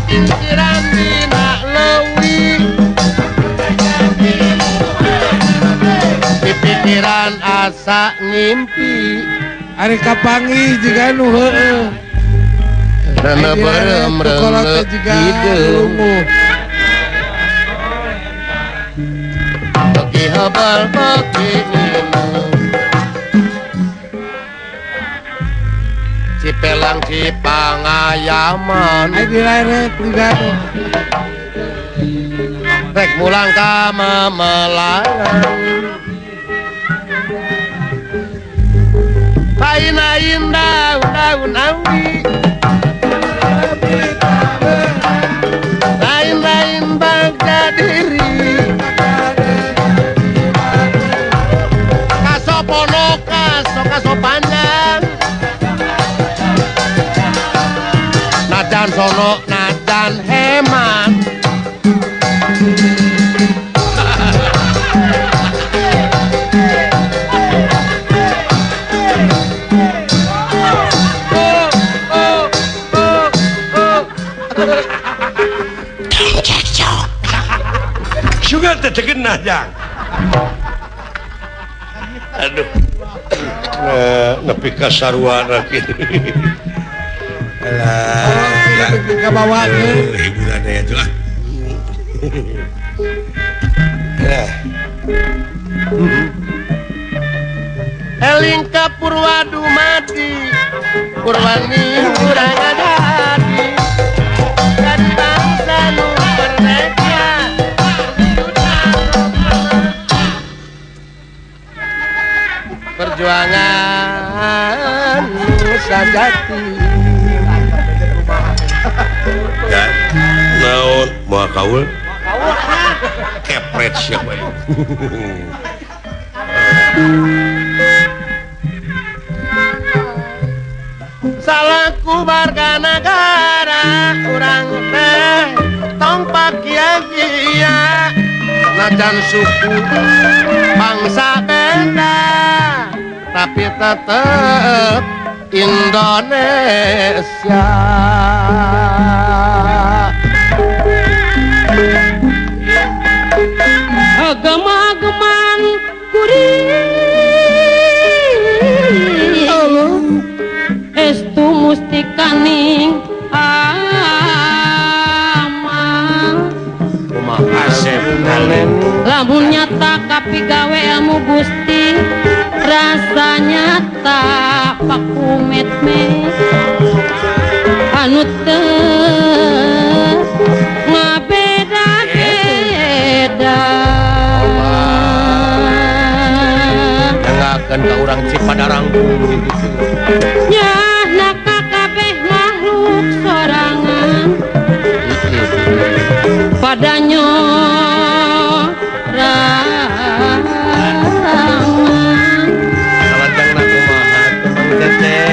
Pikiran dina leuwih pikiran asa ngimpi ari kapanggih jiga nu heueuh rene berem rene hideung beki hebel beki minum Cipelang Cipangayaman ai dileret jiga nu rek mulang ka Mamelangan lain-lain daun-daun awi lain-lain bangga diri kasopono kaso kaso panjang najan sono najan hemat Sugar teh terkena jang. Aduh. Nepi ka sarwana kitu. Alah, ka bawa hiburan aya tuh lah. Eling ka Purwa dumadi Purwani urang adadi dan bangsa nu merdeka perjuangan sajati. Ya, naon moal kaul? Kepret siapa ya? Salahku warga negara urang teh tong pakia-kia najan suku bangsa beda tapi tetep Indonesia. Agama-agaman kuring estu mustikaning amal lamun nyata kapigawe ilmu Gusti rasa nyata pakumet-met anu teu ngabeda-beda dengakeun ka urang Cipadarang nyahna kabeh makhluk sorangan pada nyorangan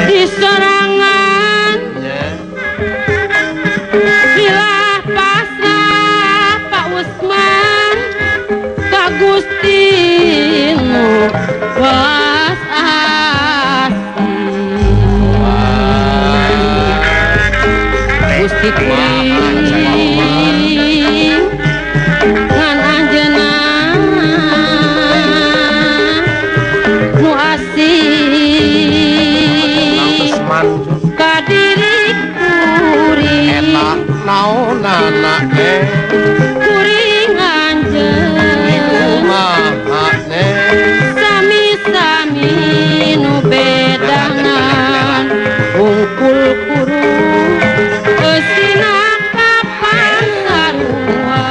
di sorangan silah pasrah Pak Usman ka Gusti nu welas asih Gusti kuring ngan anjeunna nu asih ka diri kuring eta naonana kuring anjeun kumaha sami-sami nu bedangan hungkul kurung eusina kapan sarua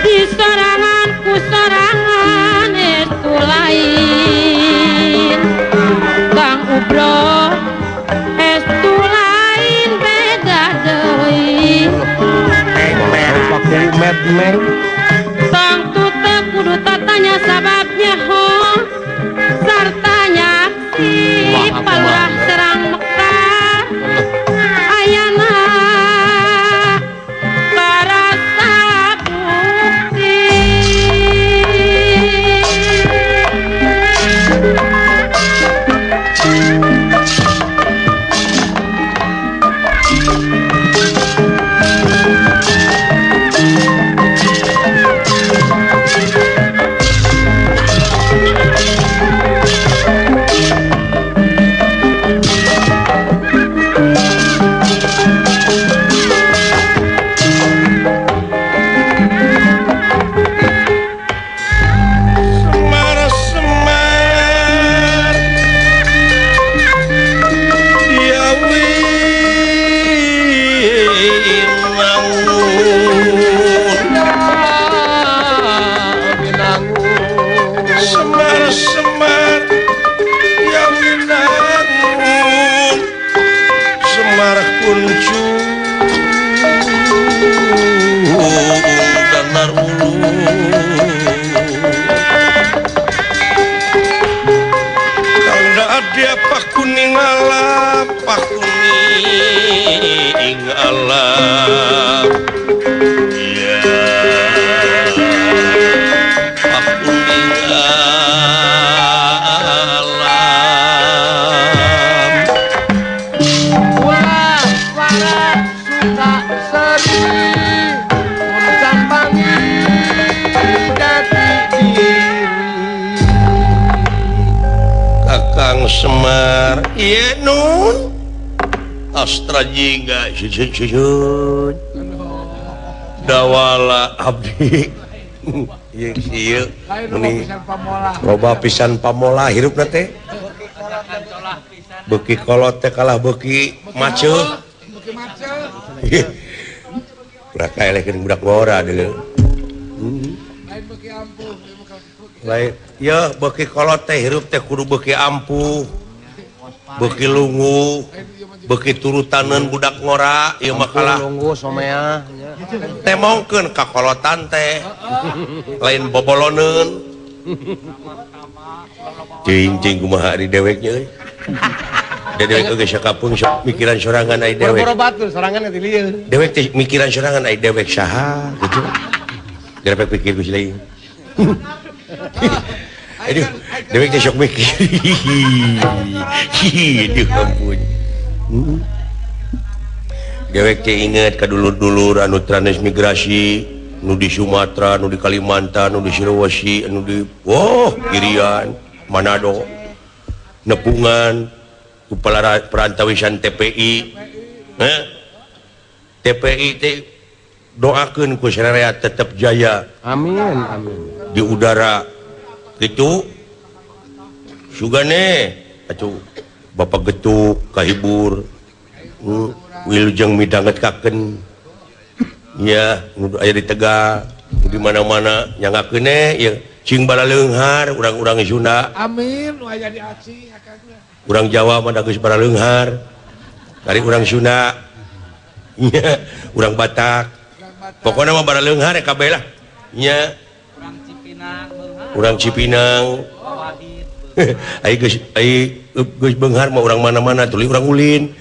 di sorangan ku sorangan estu lain Kang Ubro estu lain beda deui tangtu teu kudu tatanya sababnya ho sarta nyaksi palurah serang Mekah ayana karasa bukti. Kakang Semar. Ieu nun. Astra jingga susun. Dawala abdi. Ieu ieu meni loba pisan pamola hirupna teh. Beuki kolot teh kalah beuki maceuh. Beuki maceuh. Budak kaelekeun budak ngora deuleu. Lain beuki ampuh. Lain ya beuki kolot teh hirup teh kudu beuki ampuh. Beuki lungu, beuki turutaneun budak ngora ieu mah kalah lunggu somea temongkeun ka kolotan teh. Lain boboloneun. Cing-cing kumaha ari deweknya euy. Dewek oge sakapeung sok mikiran sorangan ai dewek. Boro-boro batur sorangan teh lieur. Dewek teh mikiran sorangan ai dewek saha gitu. Gerepek pikir ku si lain. Aduh, dewek teh sok mikir. Aduh ampun. Dewek teh inget ka dulur-dulur anu transmigrasi, nu di Sumatera, nu di Kalimantan, nu di Sulawesi, anu di oh, Irian, Manado, Nepungan, kepala perantawisan TPI. TPI teh doakeun ku sararea tetep jaya. Amin, amin. Di udara gitu. Sugane atuh Bapak getuk kahibur. Wilujeng midanget kaken. Ya, nu aya di Tegal, di mana-mana nyangakeun ya cing balaleunghar urang-urang Sunda. Amin, nu aya di Aceh akang. Urang Jawa mah da geus balaleunghar. Kari urang Sunda. Nya, urang Batak. Pokona mah balaleunghar kabeh lah. Nya. Urang Cipinang beunghar. Urang Cipinang. Ai geus ai geus beunghar mah urang mana-mana tuluy urang ulin.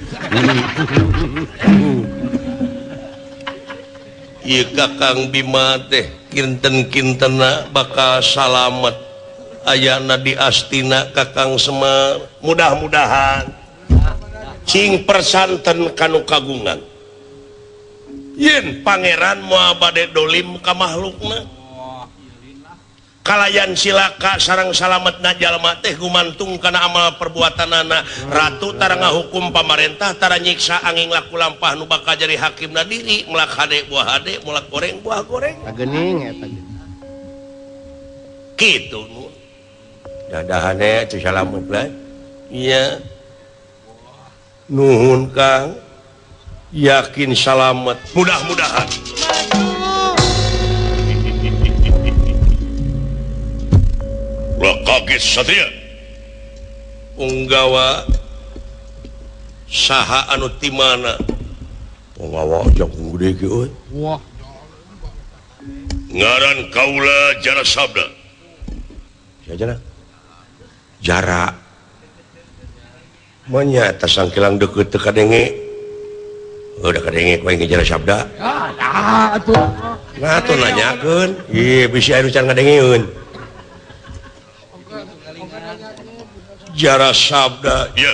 Ieu Kakang Bima teh kinten-kintena bakal salamet ayana di Astina Kakang Semar. Mudah-mudahan cing persanten kanu kagungan yen pangeran moal bade dolim ka makhlukna kalayan silaka sareng salametna jalma teh gumantung kana amal perbuatanana. Ratu tara ngahukum pamarentah tara nyiksa angin laku lampah nu bakal jadi hakimna diri melak hade buah hade melak goreng buah goreng geuning eta kitu nu dadahane teu salamet lah. Iya nuhun Kang, yakin salamet mudah-mudahan. Ulah kaget satria. Unggawa saha anu ti mana? Unggawa jangkung gede ge euy. Wah. Ngaran kaula Jara Sabda. Sia Jara. Manya sangkilang deukeut teu kadenge. Heuh da kadenge ku aing Jara Sabda. Ah, atuh. Nah atuh nanyakeun. Ieu bisi anu can ngadengeun. Jara Sabda ya.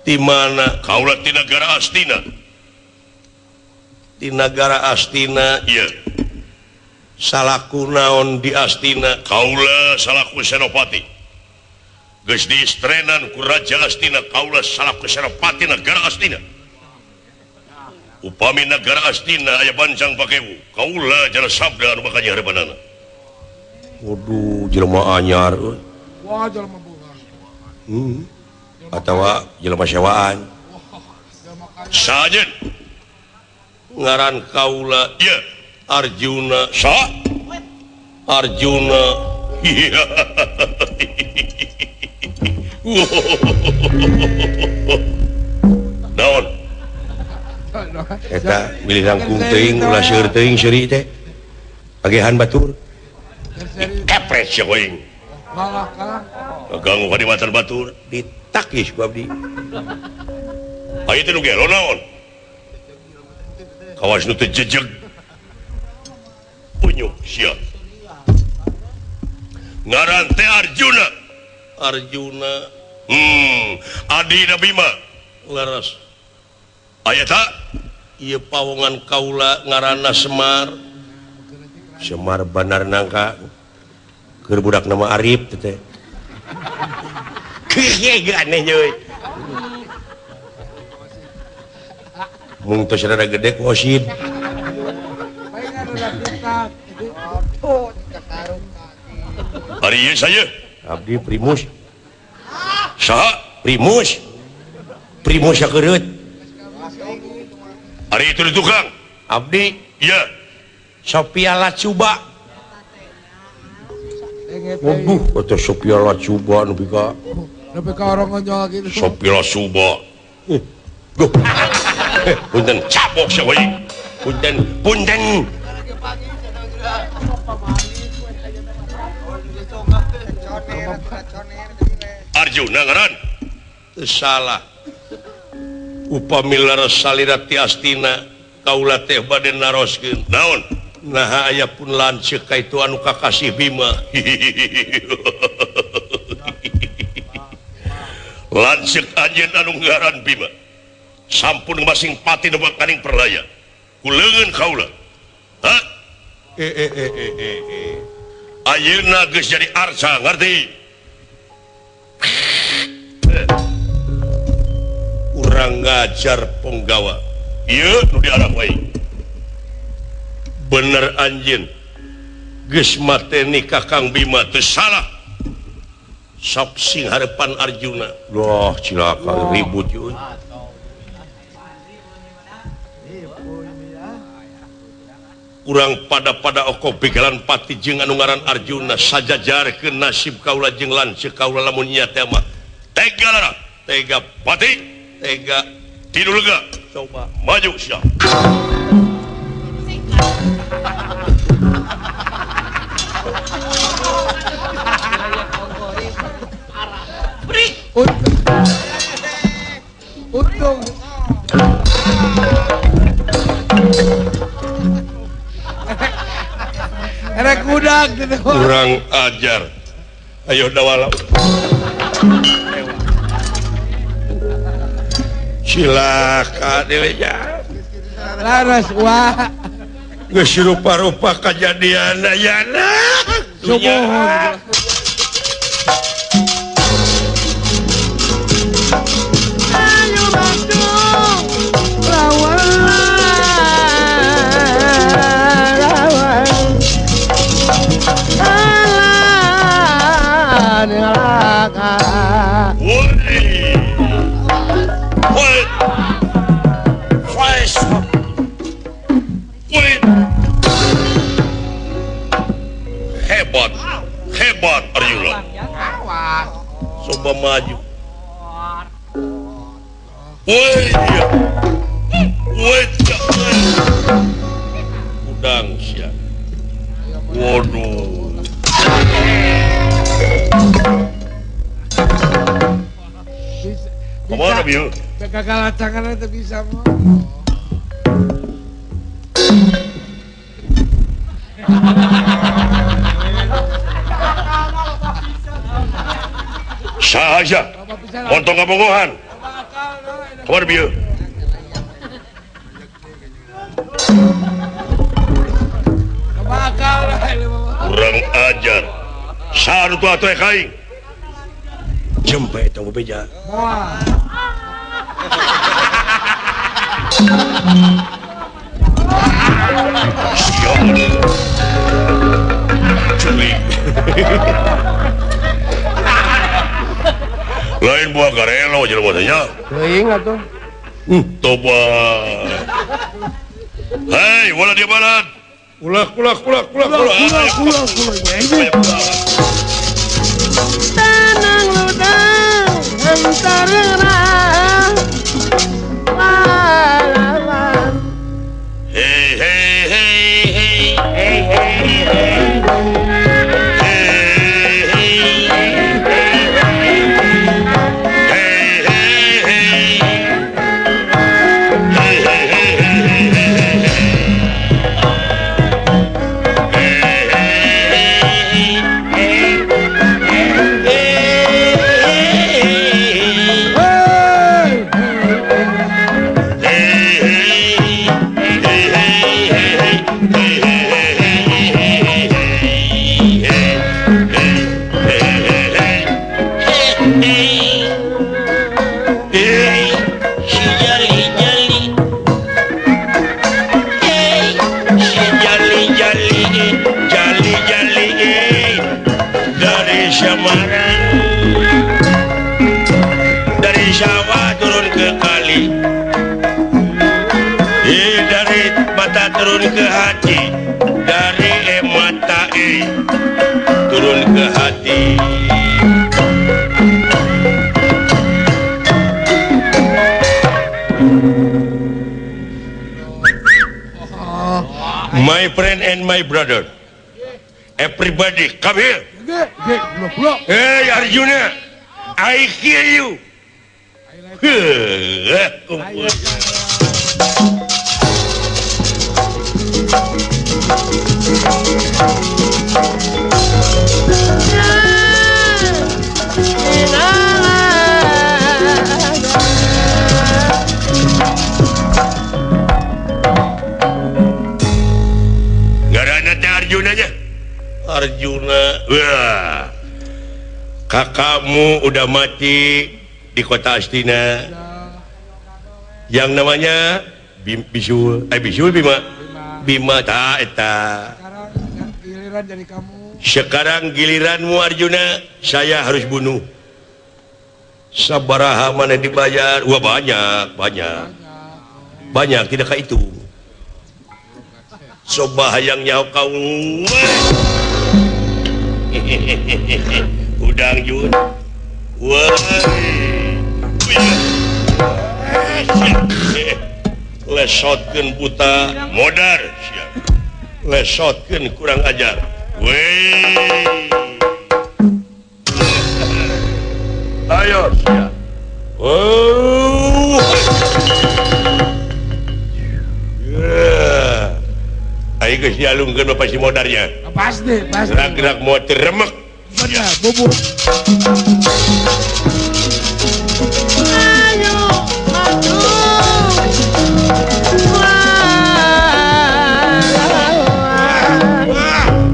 Di mana? Kaula ti nagara Astina. Di nagara Astina ya. Salaku naon di Astina? Kaula salaku senopati. Geus diistrenan ku Raja Astina, kaula salaku senopati nagara Astina. Upami nagara Astina aya bancang pakewu, kaula Jara Sabda anu bakal nyahrebanana. Waduh, jelema anyar euy. Wah, jelema bunga. Atawa jelema sewaan. Sajen ngaran kaula ya Arjuna. Sa Arjuna. Naon? Eta milih langkung teuing ulah seueur teuing seuri teh. Agehan batur. Kepres sia aing. Malah kalah. Ganggu kadimatan batur ditakis ku abdi. Aya teh nu gelo naon? Kawas nu teu jejeg. Punyuk sia. Ngaran teh Arjuna. Arjuna. Adina Bima. Laras. Aya ta? Ieu pawongan kaula ngaranna Semar. Semar Bandar Nangka. Keur budak nama Arif teh. Aneh euy. Mung tos rada gede ku osid. Ari ieu saya abdi Primus. Saha? Primus. Primus sakereut. Ari itu di tukang. Abdi ieu Sophia Lacuba. Waduh, atau Sophia Lacuba nepi ka nepi ka orang ngonyol gitu. Sophia Lacuba. Duh. Punten cabok sia we. Punten, punten. Arjuna ngaran teu salah. Upami leres salira ti Astina kaula teh bade naroskeun. Naon? Naha aya pun lanceuk ka itu anu kakasih Bima. Lanceuk anjeun anu ngaran Bima. Sampun masing pati nu bakaning perlaya. Ku leungeun kaula. Ha? Ayeuna geus jadi arca, ngerti? Urang ngajar penggawa. Ieu nu diarah wae. Bener anjeun. Geus mateni Kakang Bima teu salah. Sok sing harepan Arjuna. Loh, cilaka ribut yeuh. Urang pada-pada oko begalan pati jeung anu ngaran Arjuna sajajarkeun nasib kaula jeung lanceuk kaula lamun nya teh mah tega lara, tega pati, tega tidur lega. Coba maju sia. Untung. Erek kudak gitu. Kurang ajar. Ayo dawala. Cilaka dewe nya. Laras wah. Geus rupa-rupa kajadian ayana. Subuh. Ayo Bandung lawan lawan Hebat, hebat Arjuna. Coba maju. Woi, woi, udang sia. Waduh. Kemana bieu? Gagal tangan itu bisa mah. Sahaja. Montong kabogohan. Kemana bieu? Kurang ajar. Saha nu atuh kaing. Jempe eta beja. Culik. Lain buah garelo jelema teh nya. Teuing atuh. Toba. Hei, wala dia balat. Ulah ulah ulah ulah ulah ulah ulah. Tanang ludang antara lawan. Hei hei hei hei hei hei hei. Hey, hey, hey, hey, hey, hey, hey, hey, hey. ke hati dari mata turun ke hati. My friend and my brother, everybody come here. Hey Arjuna, I hear you. Arjunanya Arjuna, wah, kakakmu udah mati di kota Astina yang namanya Bisul, Bisul Bima, Bima ta eta. Sekarang giliran jadi kamu. Sekarang giliranmu Arjuna, saya harus bunuh. Sabaraha mana dibayar? Wah banyak, banyak, banyak tidak kayak itu. Coba hayang nyaho kau. Udang Jun. Wah. Lesotkeun buta modar sia. Lesotkeun kurang ajar. Weh. Ayo sia. Oh. Yeah. Ayo geus dialungkeun mah pasti modarnya. Pasti, pasti. Gerak-gerak mau teremek. Bener, bubur. Ayo, maju.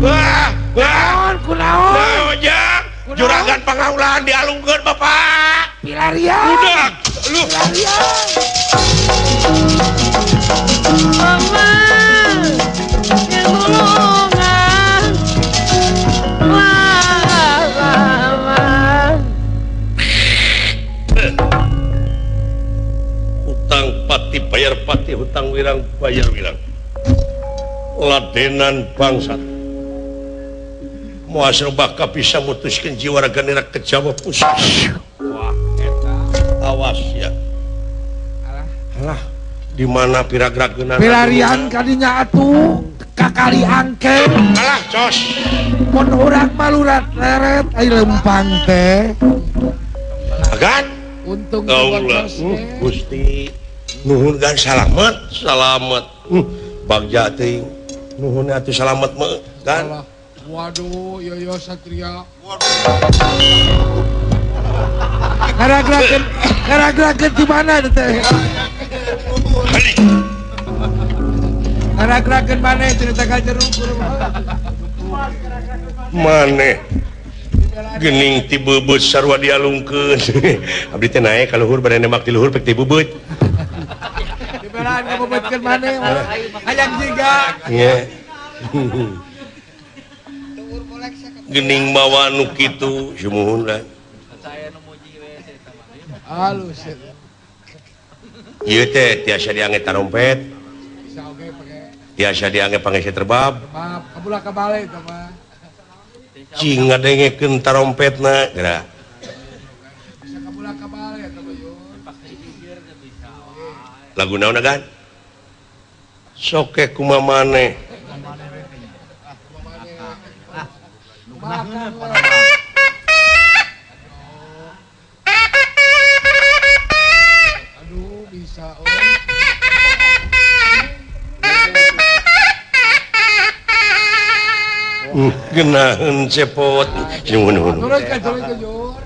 Wah, wah, kunaon? Juragan pangaulan dialungkeun Bapak. Pilarian. Udah, lu. Pilarian. Mama. Hutang pati bayar pati, hutang wirang bayar wirang. Ladenan bangsat. Muasal baka bisa mutuskan jiwa raga nira ke Jawa pusat. Wah, eta. Awas ya. Alah, alah. Di mana piragrageuna? Pilarian kadinya atuh kakali angke. Alah, cos. Mun urang malurat leret ai lempang teh. Agan. Untung Allah. Gusti nuhun gan salamet, salamet. Bagja teuing. Nuhun atuh salamet mah gan. Waduh, yoyo Satria. Ngaragrakeun, ngaragrakeun di mana teh? Ngaragrakeun maneh cerita ka jeruk maneh. Gening ti beubeut sarua dialungkeun. Abdi teh naek ka luhur bade nembak ti luhur pek ti beubeut. Dibelaan ka beubeutkeun maneh. Hayang jiga. Nya. Gening mawa nu kitu sumuhun lah. Halus. Ieu teh tiasa diange tarompet. Tiasa diange pangese terbab. Kabulah kabale eta mah. Cing ngadengekeun tarompetna geura. Bisa kabulah kabale eta mah yeuh. Lagu naon kan? Soke kumaha maneh. Aduh bisa oh. Genaheun cepot. Nuhun nuhun. Turun ka jur.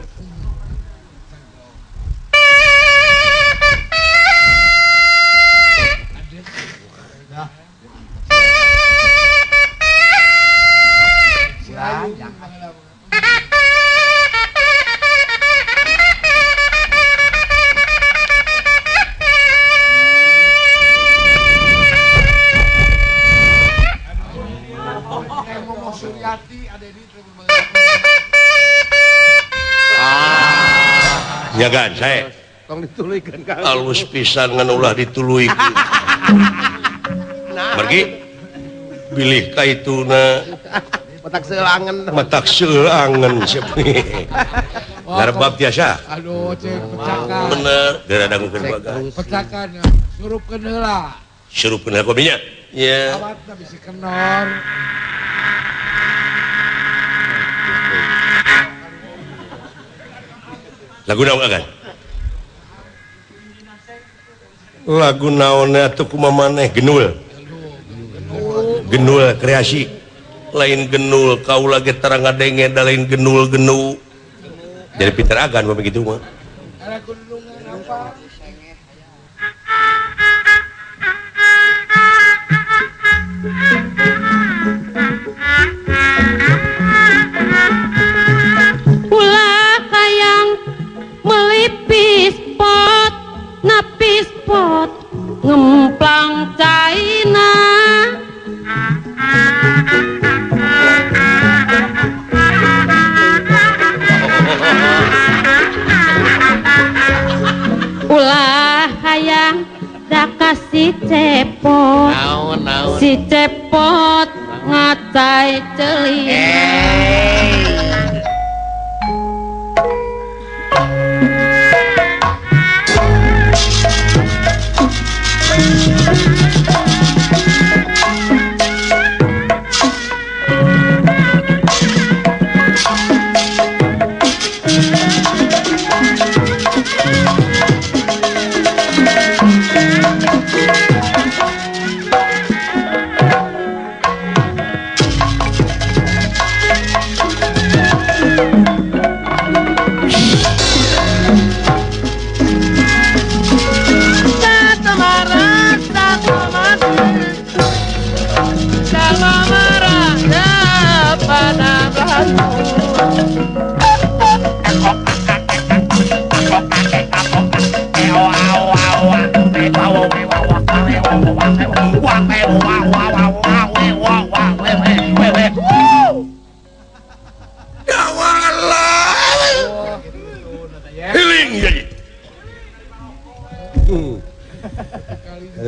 Ya kan, saya tong dituluykeun Kang. Alus pisan ngan ulah dituluykeun. Pergi. Bilih ka ituna. Matak seulangen. Matak seulangen siapa. Ngarbab tiasa. Aduh, cek pecakan. Bener, geura dangukeun bagas. Pecakan surupkeun heula. Surupkeun heula kopinya. Iya. Awatna bisi kenor. Lagu naon agan? Lagu naon atuh kumaha maneh genul. Genul kreasi. Lain genul kaula ge tara ngadenge da lain genul genu. Jadi pinter agan mah begitu mah. Ulah hayang melipis pot napis pot ngemplang caina. Ulah hayang daka si cepot, si cepot ngacai celina.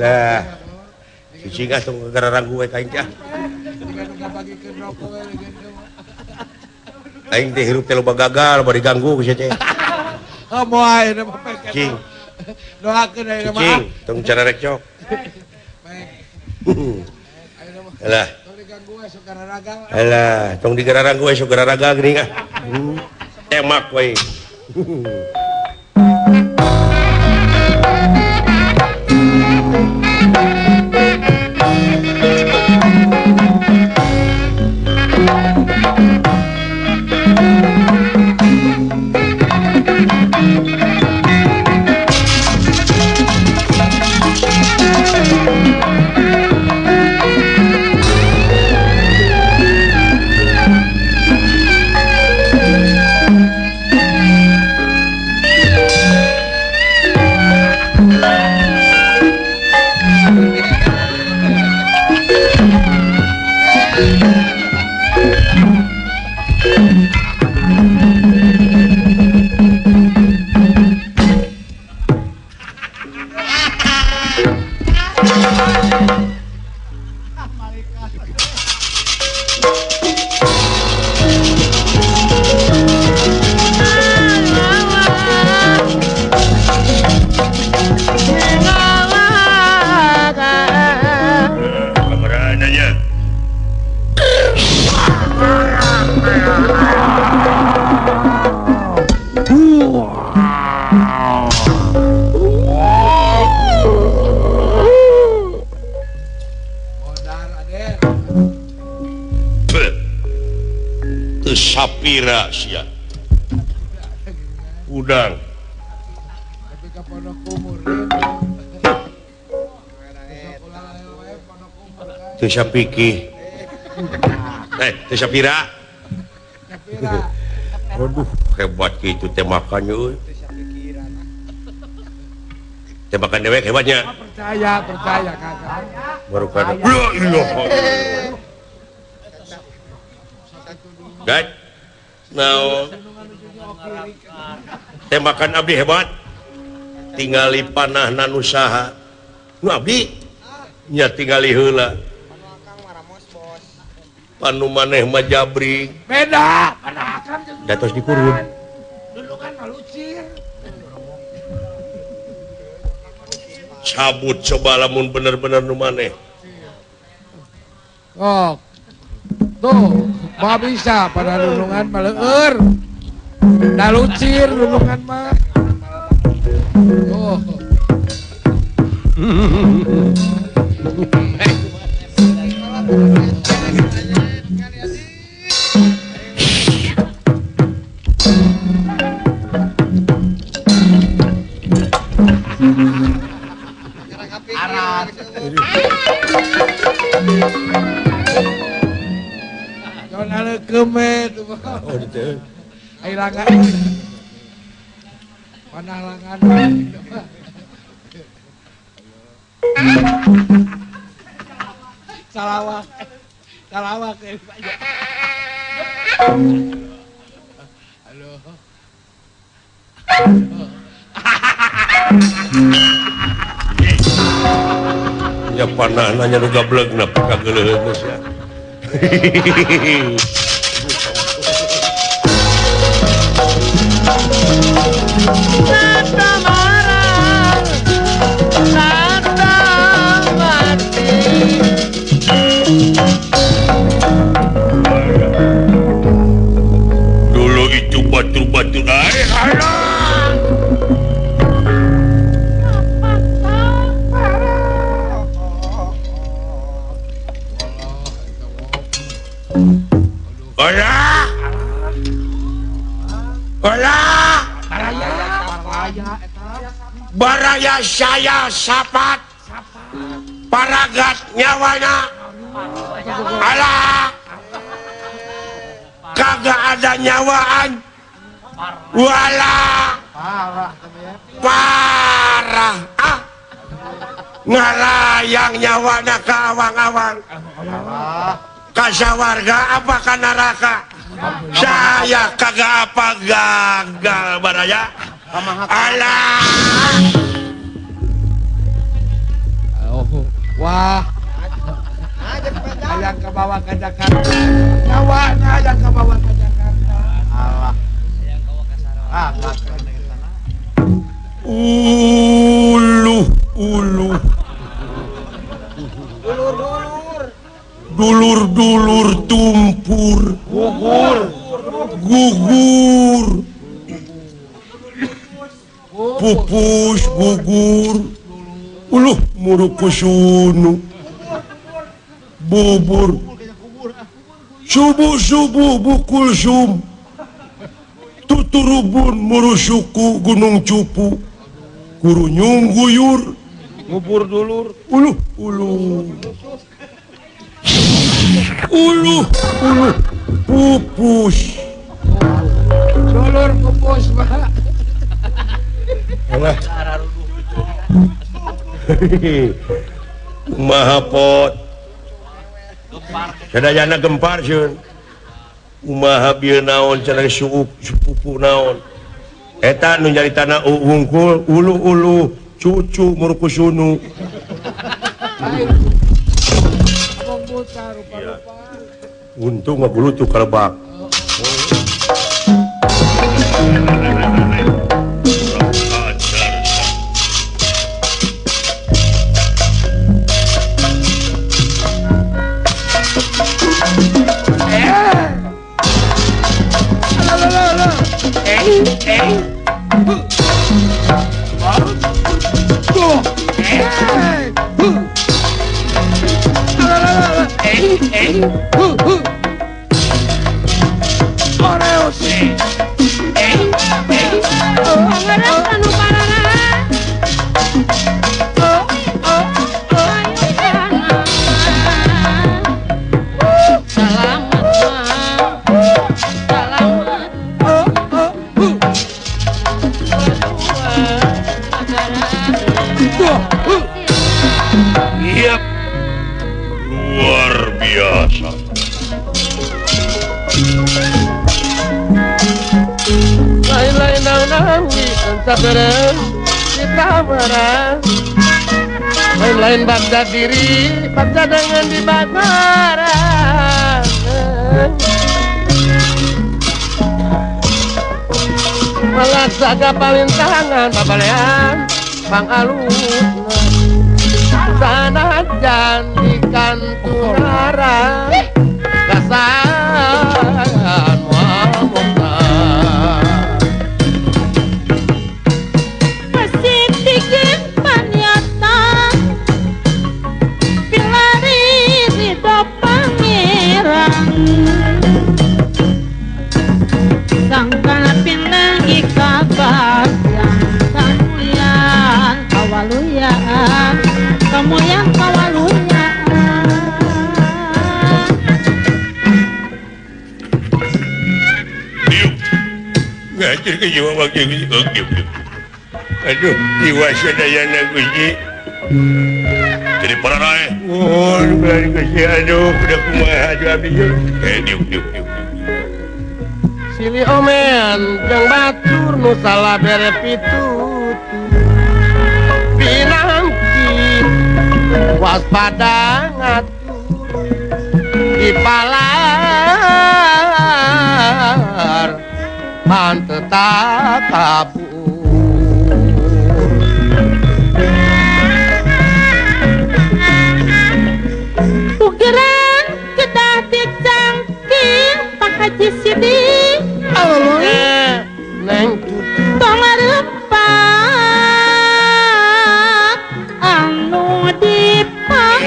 Lah, cicing ah tong gararanggu we ka aing teh. Aing teh hirup teh loba gagal, bari diganggu ku sia teh. Oh moal ayeuna mah cing. Doakeun ayeuna mah. Cicing, tong cararekcok. Alah. Alah, tong digararanggu we sok gararaga geuning ah. Temak we. Sapira sia udang teu sapiki teu sapira. Waduh hebat kitu tembakannya euy. Tembakan dewek hebatnya. Percaya percaya kakak. Baru kada. La ilaha illallah. Guys. Naon? Tembakan abdi hebat. Tingali panahna nu saha? Nu abdi nya tingali heula. Panu maneh mah jabring. Beda, pada akam jeung datos dikurun. Dulungan mah lucir. Cabut coba lamun bener-bener nu maneh. Oh. Tuh, mah bisa pada dulungan mah leueur. Da lucir dulungan mah. Tuh. Salawak, salawak. Halo. Ya panah nanya nu gableg na kageuleuheun geus ya. Tata marah, tata mati. Dulu itu batu-batu air. Hola. Hola. Baraya saya sapat paragat nyawana. Alah, kagak ada nyawaan. Wala parah. Ah, ngarayang nyawana ka awang-awang. Kasawarga apa ka neraka? Saya kagak apa gagal baraya. Alah. Oh, wah. Hayang kebawa ke Jakarta. Nyawana hayang kebawa ke Jakarta. Alah. Hayang kawa ka Sarawak. Uluh, uluh. Dulur-dulur. Dulur-dulur tumpur. Gugur. Gugur. Pupus gugur. Uluh murukusunu. Bubur. Subuh-subuh bukul sum. Tuturubun murusuku gunung cupu. Kurunyung guyur. Ngubur dulur. Uluh uluh. Uluh uluh pupus. Dulur pupus, Pak. Alah. Kumaha pot. Sadayana gempar sieun. Kumaha bieu naon cenah suuk sepupu naon. Eta nu nyaritana hungkul uluh-uluh cucu murkusunu. Untung ngagulutuh kalebak. Luar biasa. Lain-lain naon-naon sabarang ditawaran. Lain-lain bagja diri, bagja dengan di bataran. Dina palintangan babalean pangalutna sanajan di kantunara kasan moal mukta Pasitikin panyata pilari ridho pangeran sangkana pinangi kabagian kamulian kawaluyan kamulian kawaluyan. Ngacir ke jiwa wakil Gusti. Aduh, jiwa sadayana Gusti. Jadi para rae. Oh, Gusti, aduh, udah kumaha aduh abdi. Diuk diuk diuk. Silih omean jeung batur nu salah bere pitutur pinangki waspada ngatur di palar man tetap kabur. Ugeran kedah dicangking Pak Haji Sidik Neng cucu tong arepa anu dipak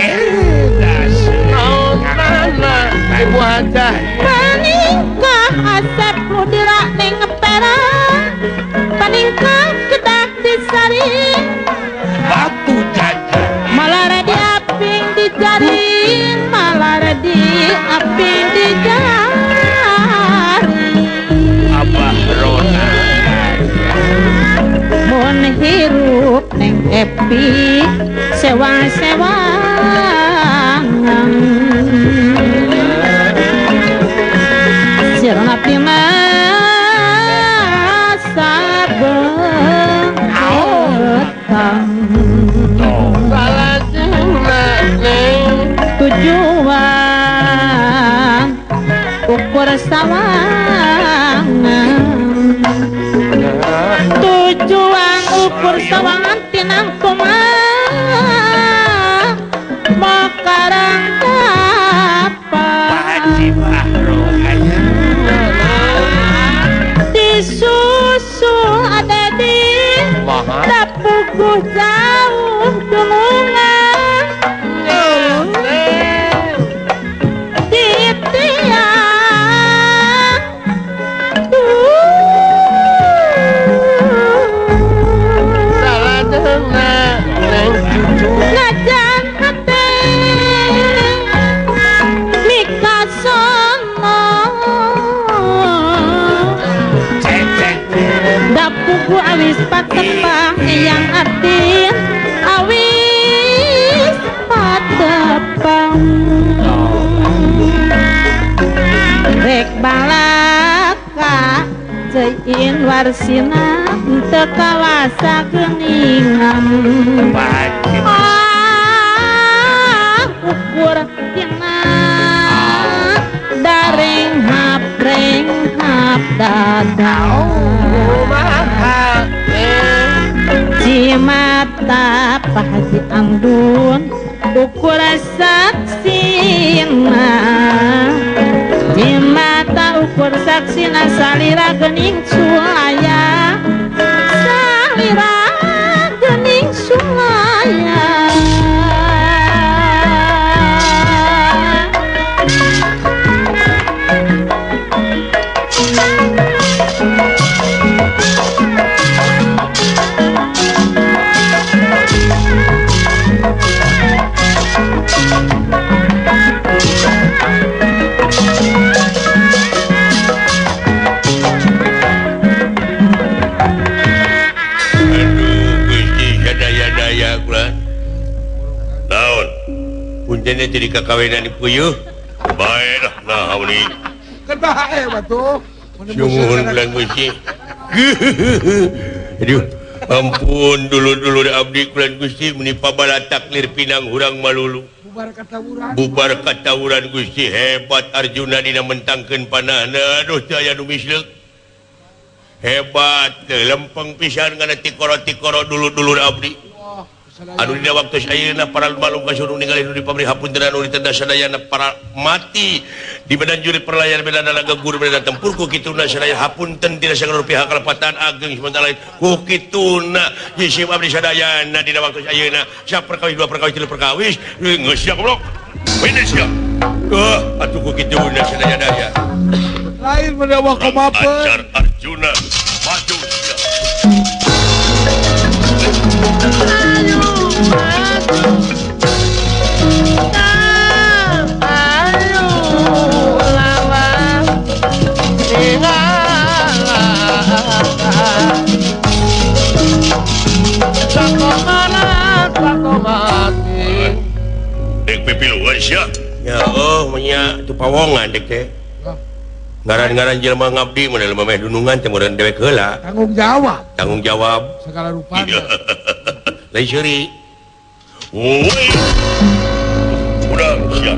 ibu hajah paningkah asep nu dira ning perang paningkah kedah disaring batu jajan malara diaping dijaring malara diaping dijaring Abah Rona mun hirup neng epi sewang-sewangan sirna pina saben petang salajengna neng tujuan ukur sawangan tujuan ukur sawangan tinang kumaha makarang dapat Haji Bahro disusul ada di tapuguh jauh dunungan di tiang salajengna neng cucu najan hate mikasono dapugu awis patepang yang artin awis patepang rek balaka cein warsina teu kawasa geuningan ah ukur tina daring hap reng hap dada kumaha cimata Pak Haji Andun ukur saksina cimata ukur saksina salira geuning sulaya salira geuning sulaya. Puntennya jadi kakawinan puyuh. Baiklah nah ni. Kebae batu. Sumuhun bulan Gusti. Aduh, ampun dulu-dulu abdi bulan Gusti meni pabalatak lir pinang hurang malulu. Bubar katawuran. Bubar katawuran Gusti hebat Arjuna dina mentangkeun panahna. Aduh teu aya nu misleuk. Hebat lempeng pisan kana tikoro-tikoro dulu-dulu abdi. Anu dina waktu ayeuna para malum kasurung ningali nu di pabrik hapunten anu ditenda sadayana para mati di badan juri perlayar beda laga guru beda tempur ku kituna sadaya hapunten tidak sagala pihak kalepatan ageng sementara lain ku kituna jisim abdi sadayana dina waktu ayeuna saperkawis dua perkawis tilu perkawis geus sia goblok ini sia atuh ku kituna sadaya daya lain mendawa komapeun Ajar Arjuna maju sia. Ayo maju ayo lawan satu malam satu mati dek pipiluan sia ya oh nya tu pawongan dek teh ngaran-ngaran jelema ngabdi mun jelema meh dunungan teh meureun dewek heula tanggung jawab segala rupana lain seuri woi modar sia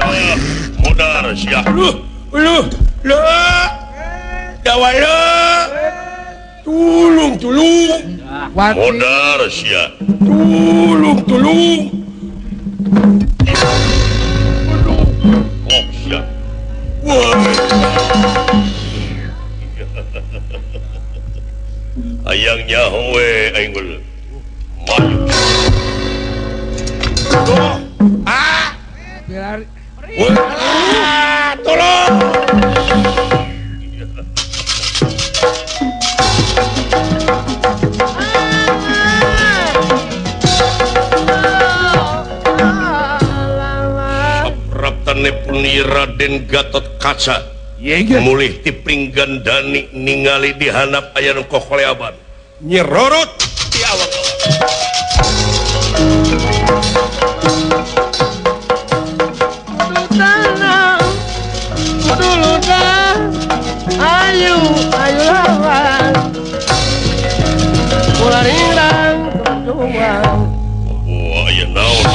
iya modar sia luh luh luh dawala tulung tulung modar sia tulung tulung hayang nyaho we aing geuleuh maju ah tolong sapraptane Raden Gatot Kaca mulih ti Pringgandani ningali dihanap aya nu kokoleaban nyerorot ti awak-awak ayu ayu lawan kularirang berjuang wah aya naon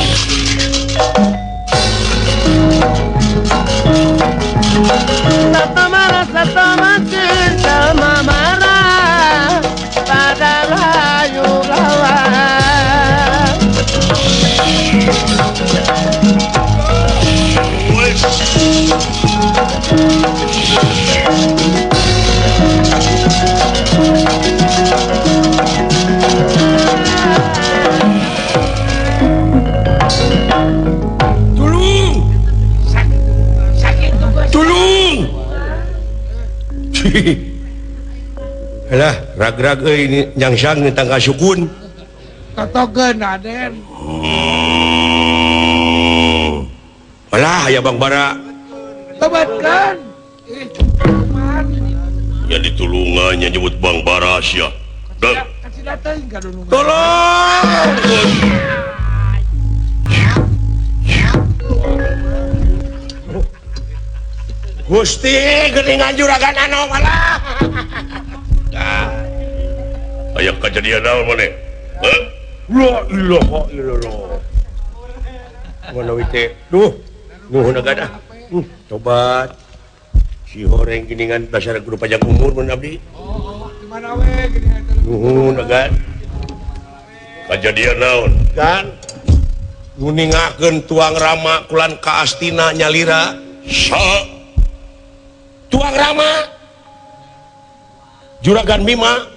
satu marah satu mati sama marah pada layu lawan tulung tulung halah rag-rag euy nyangsang ni tangka sukun totogeun Raden halah aya Bang Bara tobatkeun nya ditulungan nya nyebut Bang Bara sia tolong Gusti geuningan juragan anom alah aya kajadian naon maneh heuh la ilaha illallah manawi teh duh nuhun agan ah tobat si horeng geuningan dasar guru panjang umur mun abdi oh di mana we geuningan nuhun agan kajadian naon kan nguningakeun tuang Rama kulan ka Astina nyalira sa tuang Rama Juragan Bima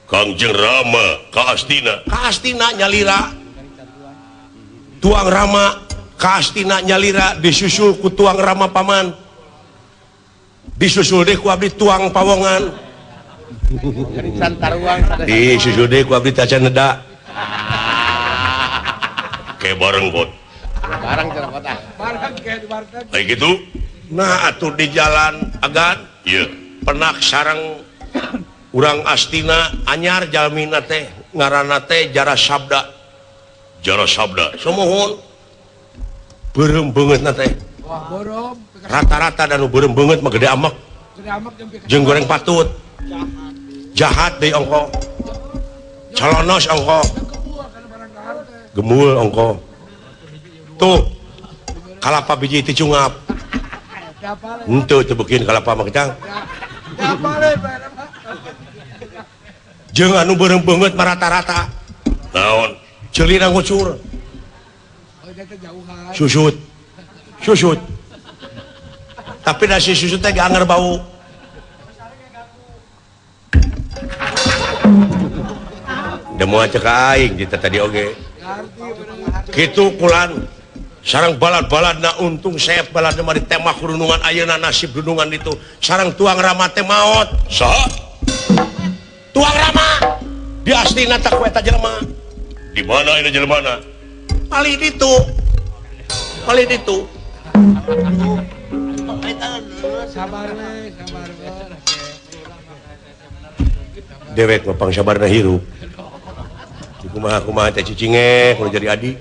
Kangjeng Rama ka Astina ka Astina nyalira tuang Rama ka Astina nyalira disusul ku tuang Rama paman disusul deh ku abdi tuang pawongan disusul deh ku abdi tacan neda kayak bareng bot bareng cara kota bareng kayak di warteg kayak gitu nah atur di jalan agan iya penak sarang urang Astina anyar jalmina teh ngaranna teh Jara Sabda Jara Sabda sumuhun beureum beungeutna teh wah beureum rata-rata dan beureum beungeut mah gede amek jeung goreng patut jahat deui ongko calonos ongko gemul ongko tuh kalapa biji itu cungap Henteu teu beukeun kalapa mah kecang. Jeung anu beureum beungeut mah rata-rata. Naon? Ceulina ngucur. Susut. Susut. Tapi nasi susut teh anger bau. Demo cek aing kita tadi oge. Kitu kulan sarang balad-baladna untung seep baladna mah ditembak dunungan ayeuna nasib dunungan itu sarang tuang Rama teh maot. Saha? Tuang Rama. Di astina tak ku eta jelema. Di mana ini jelemana? Palih ditu. Palih ditu. Sabar we, sabar we. Dewek mah pangsabarna hirup. Kumaha kumaha teh cicinge kudu jadi adi.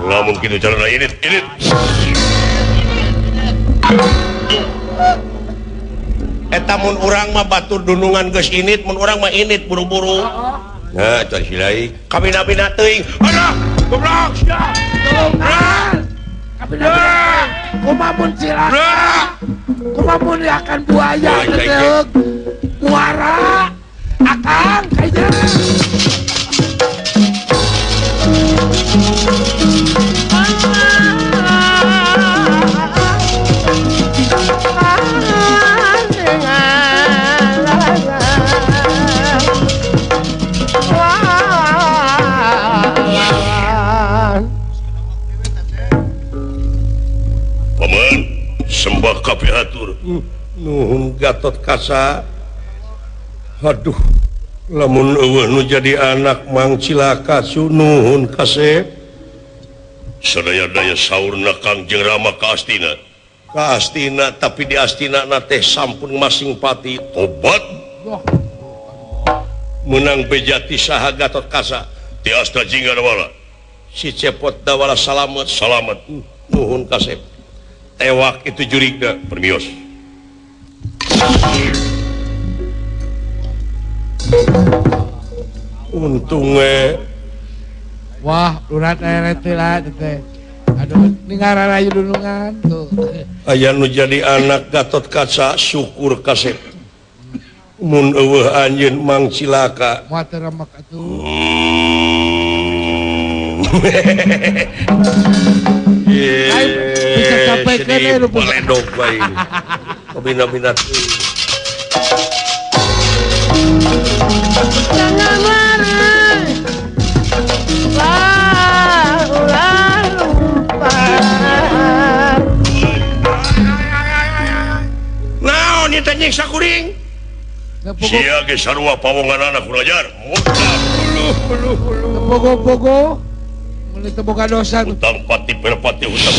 Lamun kitu carana init init. Eta mun urang mah batur dunungan geus init, mun urang mah init buru-buru. Nah, cari silai. Kabina-bina teuing. Alah, goblok sia. Tolongan. Kabina-bina. Kumaha mun cilaka. Kumaha mun akan buaya teh muara. Akang kayaknya. Paman, sembah kabeh atur. Nuhun Gatot Kaca. Aduh, lamun eueuh nu jadi anak mang cilaka su nuhun kasep. Sadaya-daya saurna Kangjeng Rama ka Astina. Ka Astina tapi di Astina na teh sampun masing pati tobat. Menang bejati saha Gatot Kaca. Ti Astra Jingga Dawala. Si Cepot Dawala salamet salamet. Nuhun kasep. Tewak itu jurigna permios. Untungnya wah lurat lah teh. Aduh ningara rayu dunungan tuh. Aya nu jadi anak Gatot Kaca syukur kasep. Mun eueuh anjeun mang cilaka. Moal teu remek atuh. Bisa sampaikan nu baledog bae. Kabina-bina teuing. Jangan lari, ulah lupa. Naon ieu teh nyiksa kuring? Sia ge sarua pawonganana kurajar. Murtad. Pogo-pogo. Mun teu boga dosa. Hutang pati perpati hutang.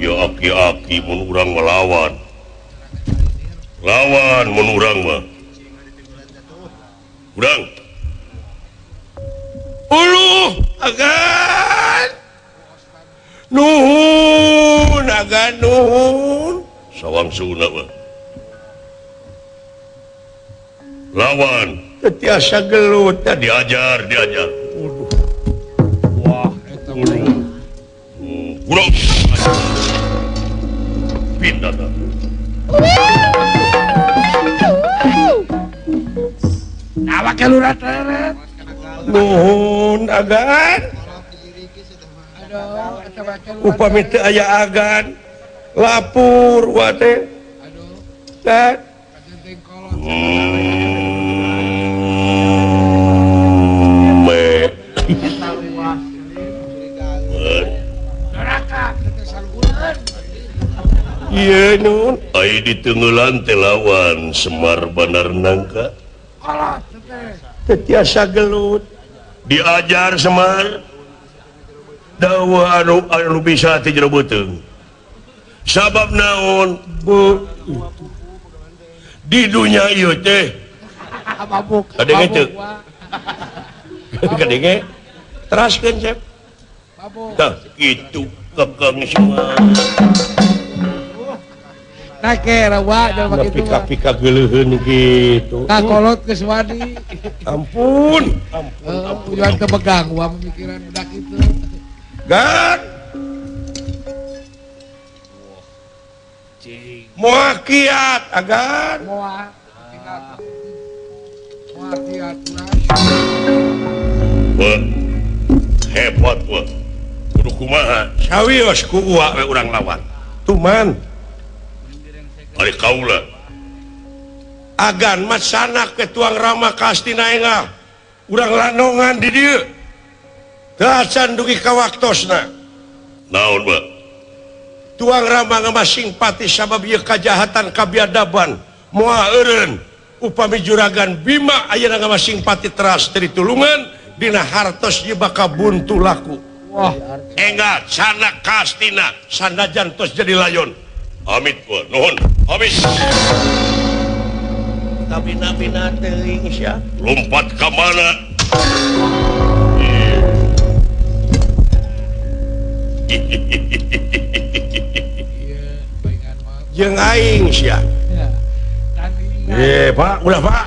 Ya aki-aki mun urang melawan. Lawan mun urang mah. Urang. Uluh agan. Nuhun agan nuhun. Sawang suna mah. Lawan teu tiasa gelut teh diajar diajar. Waduh. Wah eta Urang. Pindah dah. Awak lurat leret. Nuhun agan. Upami teu aya agan lapur wa teh. Aduh. Teh. Me. Iya nun, ai ditenggelan teh lawan Semar Bandar Nangka. Teu tiasa gelut. Diajar Semar. Dawa anu anu bisa ti jero beuteung. Sabab naon? Bu. Di dunya ieu teh. Mabuk. Kadenge teu? Kadenge? Teraskeun, Cep. Mabuk. Tah, kitu kekeng Semar. Nah, pika-pika geuleuheun kitu. Kakolot geus wani. Ampun, ampun, ampun. Ulah teu megang wa pemikiran budak itu. Gan. Moal kiat agan. Moal. Moal kiat urang. Wah. Hebat wah. Kudu kumaha? Sawios ku uwa we urang lawan. Tuman. Ari kaula agan masanak ke tuang Rama ka Astina enggal urang lanongan di dieu teu acan dugi ka waktosna naon ba tuang Rama ngamasing pati sabab ieu kajahatan kabiadaban moal eureun upami juragan Bima ayeuna ngamasing pati teras teu ditulungan dina hartos ieu bakal buntu laku. Wah, enggal sanak ka Astina sanajan tos jadi layon. Amit gua, nuhun, amit. Kabina-bina teuing sia. Lompat ka mana? Jeung aing sia. Pak, ulah Pak.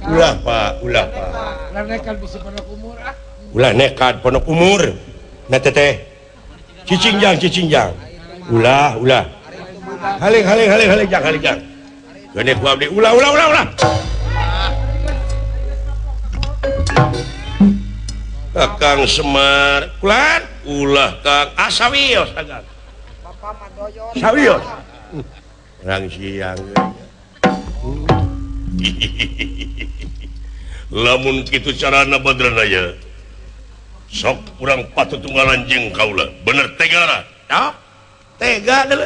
Ulah Pak, ulah Pak. Ulah nekat bisa pondok umur ah. Ulah nekat pondok umur. Nah teteh. Cicing jang, cicing jang. Ulah, ulah. Haling, haling, haling, haling, jang, haling, jang. Gede ku abdi. Ulah, ulah, ulah, ulah. Kakang Semar, kulan, ulah Kang. Ah, sawios, Kang. Sawios. Urang siang. Lamun kitu carana Badranaya. Sok urang patut tunggalan jeung kaula. Bener tega lah. Tega dulu.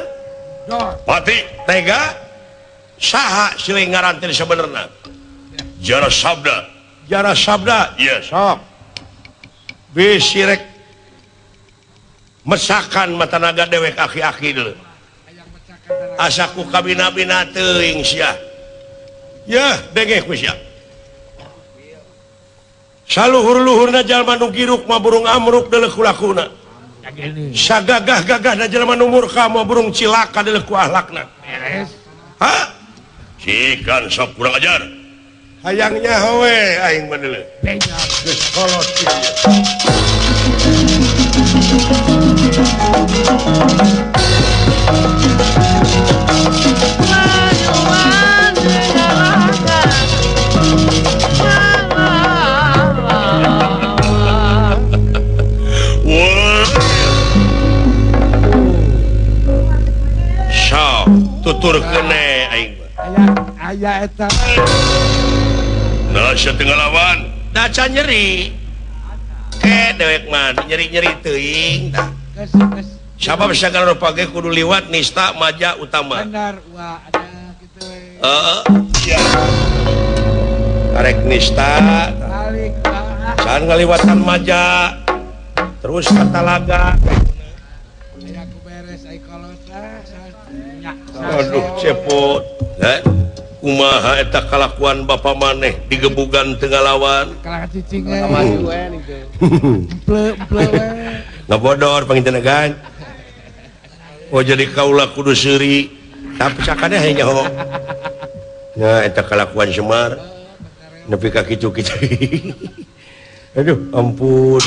Pati tega saha silih ngaran teh sabenerna. Jara sabda. Jara sabda. Iya, sok. Bisi rek mesakan mata naga dewek aki-aki dulu. Asaku kabina-bina teuing sia. Yah, dengeh ku sia. Saluhur-luhurna jalma nu giruk mah burung amruk deuleuh kulakuna. Sagagah-gagahna jalma nu murka mah burung cilaka deuleuh ku ahlakna. Beres. Hah? Cikan sok kurang ajar. Hayangnya we aing mah deuleuh. Geus kolot ieu. Tutur kene aing aya eta nah sia teu ngalawan da can nyeri ke dewek mah nyeri-nyeri teuing tah sabab sagala rupa ge kudu liwat nista maja utama benar wah ada kitu we heeh iya karek nista balik can ngaliwatan maja terus ka talaga. Aduh cepot kumaha eta kalakuan bapa maneh digebugan teu ngalawan ngabodor panginten gan. Oh jadi kaula kudu seuri tapi sakane hayang nyaho nya eta kalakuan Semar nepi ka kitu-kitu. Aduh ampun.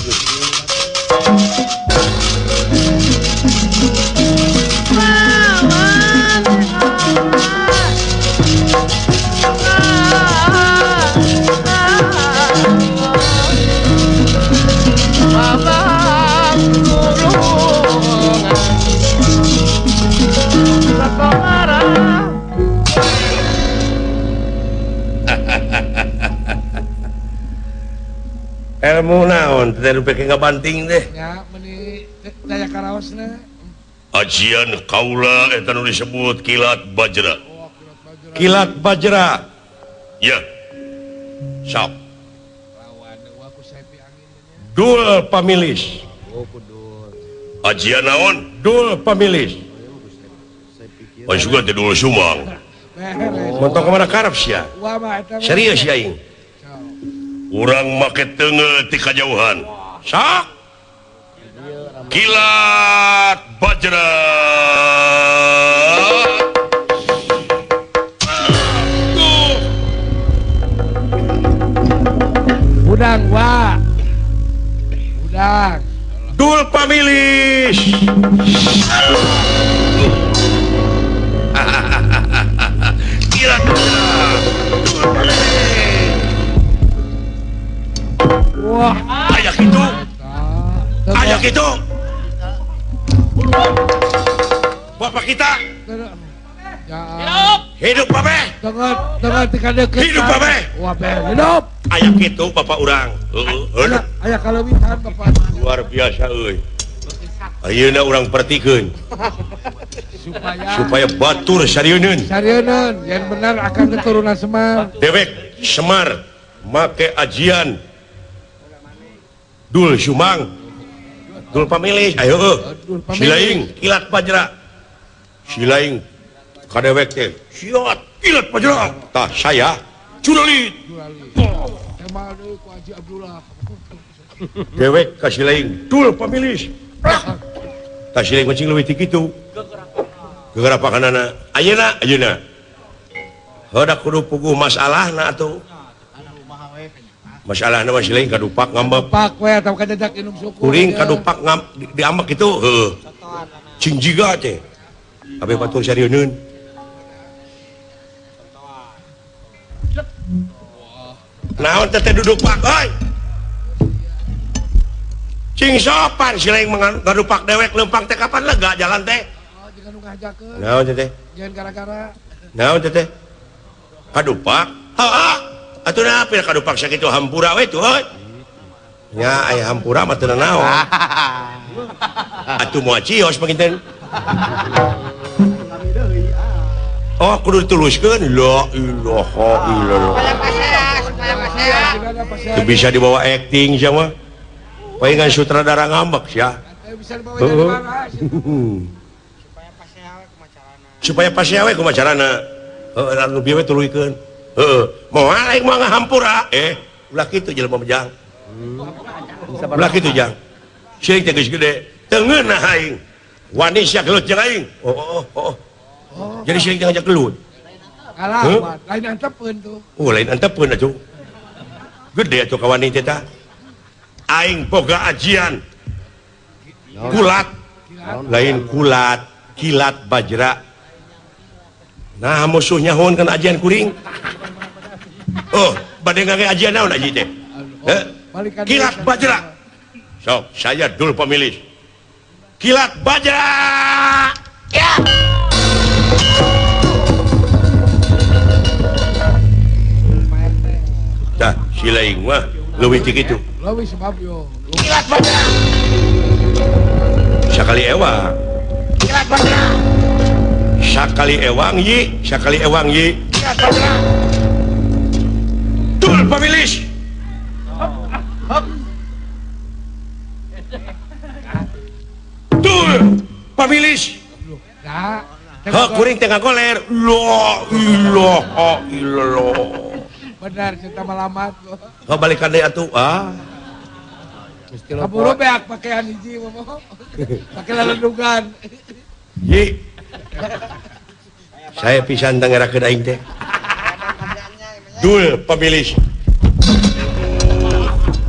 Ilmu naon teh nu peke ngabanting teh nya meuni daya karaosna ajian kaula eta nu disebut kilat bajra. Kilat bajra ya sok dul pamilis. Ajian naon dul pamilis. Oh juga teh dul sumang montong ka mana karep sia serius ya aing urang make teungeut ti kajauhan sok Kilat Bajra. Udang wa. Udang. Dul pamilis. Kilat Bajra. Dul pamilis. Wah, ayak itu. Ayak itu. Bapak kita. Hidup. Hidup babe. Hidup babe. Wah, hidup. Ayak itu bapak urang. Heeh. Ayak kaleuwitan bapak. Luar biasa euy. Ayeuna urang pertikeun. Supaya batur sarieun. Sarieun, yang benar akan keturunan Semar. Dewek Semar make ajian Dul Sumang. Dul pamilih, ayo silaing kilat Bajra. Silaing kadewek teh. Siot kilat Bajra. Tah saya curalit. Kemal deui ku Haji Abdullah. Dewek ka silaing dul pamilih. Tah silaing mancing leuwih ti kitu. Gegerapakanana. Ayeuna ayeuna. Heuda kudu puguh masalahna atuh. Masalahna mah silaing kadupak ngambek. Pak we atawa kajajak inum suku. Kuring kadupak ngam diambek kitu heuh. Cing jiga teh. Kabeh batur sarieun. Naon teh duduk pak euy. Cing sopan silaing ngadupak dewek leumpang teh kapan lega jalan teh. Oh, jangan nu ngajakeun. Naon teh? Jangan gara-gara. Naon teh? Kadupak? Heeh. Atuh na pira kadupak sakitu hampura we tuh euy. Nya aya hampura mah teu naon. Atuh moal cios panginten. Oh kudu dituluskeun la ilaha illallah. Teu bisa dibawa acting sia mah. Palingan sutradara ngambek sia. Bisa dibawa jadi mana? Supaya pasea we kumaha carana. Heuh anu bieu we tuluykeun. Heeh, moal aing mah ngahampura. Ulah kitu jelema mah jang. Ulah kitu jang. Sieun teh geus gede, teu ngeunah aing. Wani sia gelut jeung aing. Oh, oh, oh. Jadi sieun teh ngajak gelut. Kalah, lain antepeun tuh. Oh, lain antepeun atuh. Gede atuh kawani teh tah. Aing boga ajian. Kulat. Lain kulat, kilat Bajra. Nah, musuhnya nyahoan kan ajian kuring. Oh, bade ngangge ajian naon aji teh? Kilat Bajra. Sok, saya dul pemilih. Kilat Bajra. Ya. Tah, silaing mah leuwih ti kitu. Leuwih sebab yo. Kilat Bajra. Sakali ewang. Kilat Bajra. Sakali ewang yi, sakali ewang yi. Kilat Bajra. Dul pamilis. Dul pamilis. Hah, kuring teh ngagoler. La ilaha illallah. Benar cinta malamat. Hah, balikan deui atuh. Ah. Kaburu beak pakaian hiji mah. Pake lalendugan. Yi. Saya pisan teh ngerakeun aing teh. Dul pamilis.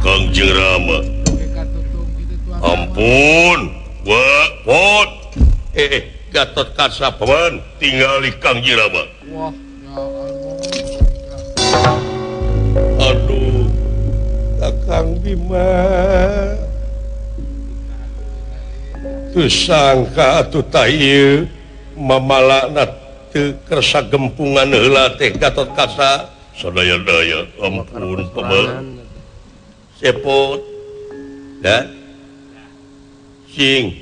Kangjeng Rama. Ampun, wa pot. Gatot Kaca paman tingali Kangjeng Rama. Wah, ya Allah. Aduh, Kakang Bima. Teu sangka atuh tah ieu mamalana teu kersa gempungan heula teh Gatot Kaca. Sadaya-daya ampun paman. Sepot. Da. Sing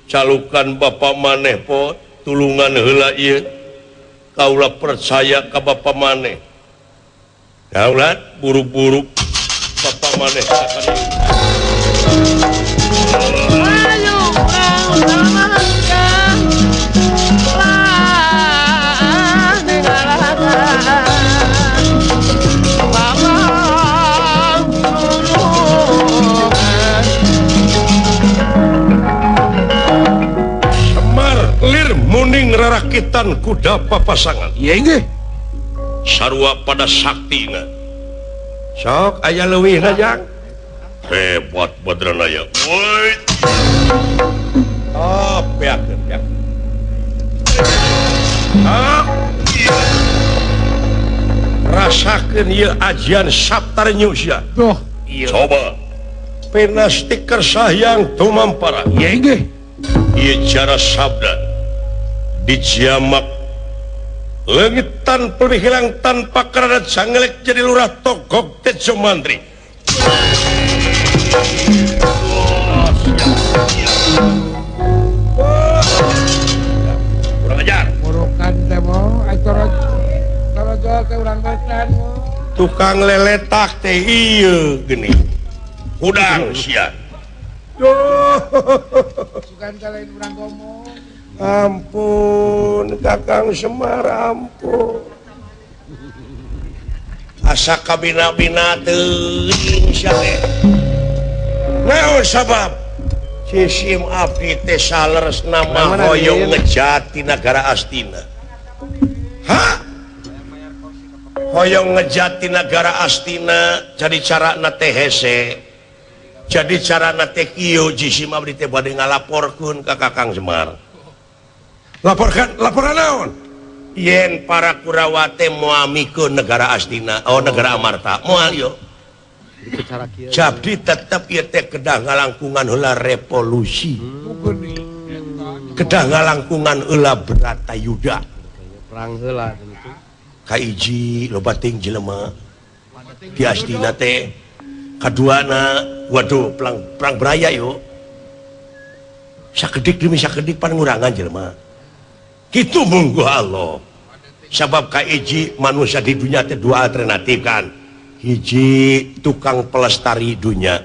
calukan bapak maneh pot tulungan heula ieu. Kaula percaya ka bapak maneh. Daulat buru-buru bapak maneh akan ayo urang. Rakitan kuda papasangan. Iya inggih. Sarua pada saktina. Sok aya leuwihna jang. Hebat Badranaya. Woi. Oh, beakeun beakeun. Ah. Rasakeun ieu ajian Saptarnyu sia. Duh, coba. Pena stiker sahyang tumampara. Iya inggih. Ieu cara sabda dijamak leungit tanpa hilang tanpa karena cangelek jadi lurah Togog Tejo Mantri. Kurang ajar. Murukan teh mo, ai torojol teh urang betan. Tukang leletak teh ieu geuning. Hudang sia. Duh. Sugan teh lain urang ngomong. Ampun Kakang Semar, ampun. Asa kabina-bina teuing sia teh. Naon sabab? Sisim abdi teh saleresna mah hoyong ngejati nagara Astina. Hah? Hoyong ngejati nagara Astina jadi carana teh hese. Jadi carana teh kieu jisim abdi teh bade ngalaporkeun ka Kakang Semar. Laporkan, laporan naon? Yen para Kurawa teh moal mikeun negara Astina, oh negara Amarta, moal yo. Jadi tetep ieu teh kedah ngalangkungan heula revolusi. Kedah ngalangkungan heula Bratayuda. Perang heula Kaiji loba ting jelema di Astina teh. Kaduana, waduh perang beraya yo. Sakedik demi sakedik pan ngurangan jelema. Kitu munggu Allah. Sabab kaiji manusia di dunia teh dua alternatif kan. Hiji tukang pelestari dunia,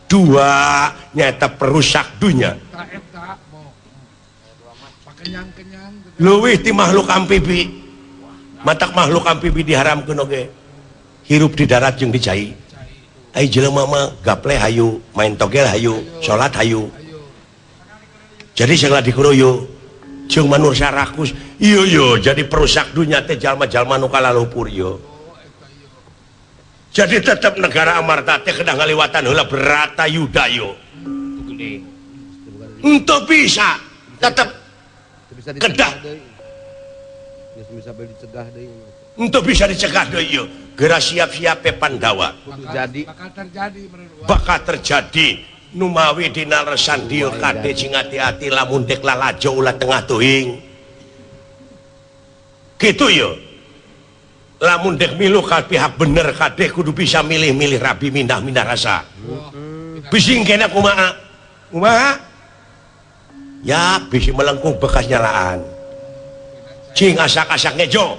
dua nyata perusak dunia. Leuwih ti makhluk amfibi. Matak makhluk amfibi diharamkeun oge. Hirup di darat jeung di cai. Ai jelema mah gaple hayu, main togel hayu, salat hayu. Jadi segala dikuroyo jeung manusia rakus. Iyo yo jadi perusak dunia teh jalma-jalma nu kalalupur yo. Jadi tetep negara Amarta teh kedah ngaliwatan heula Bratayuda yo. Untuk bisa tetep kedah untuk bisa dicegah deui yo. Geura siap-siap Pandawa. Bakal terjadi numawi dina leresan dieu kade sing ati-ati lamun dek lalajo ulah tengah teuing. Kitu yo. Lamun dek milu ka pihak bener kade kudu bisa milih-milih rabi mindah-mindah rasa. Bising kena kumaha? Kumaha? Ya bisi melengkung bekas nyalaan. Cing asak-asak ngejo.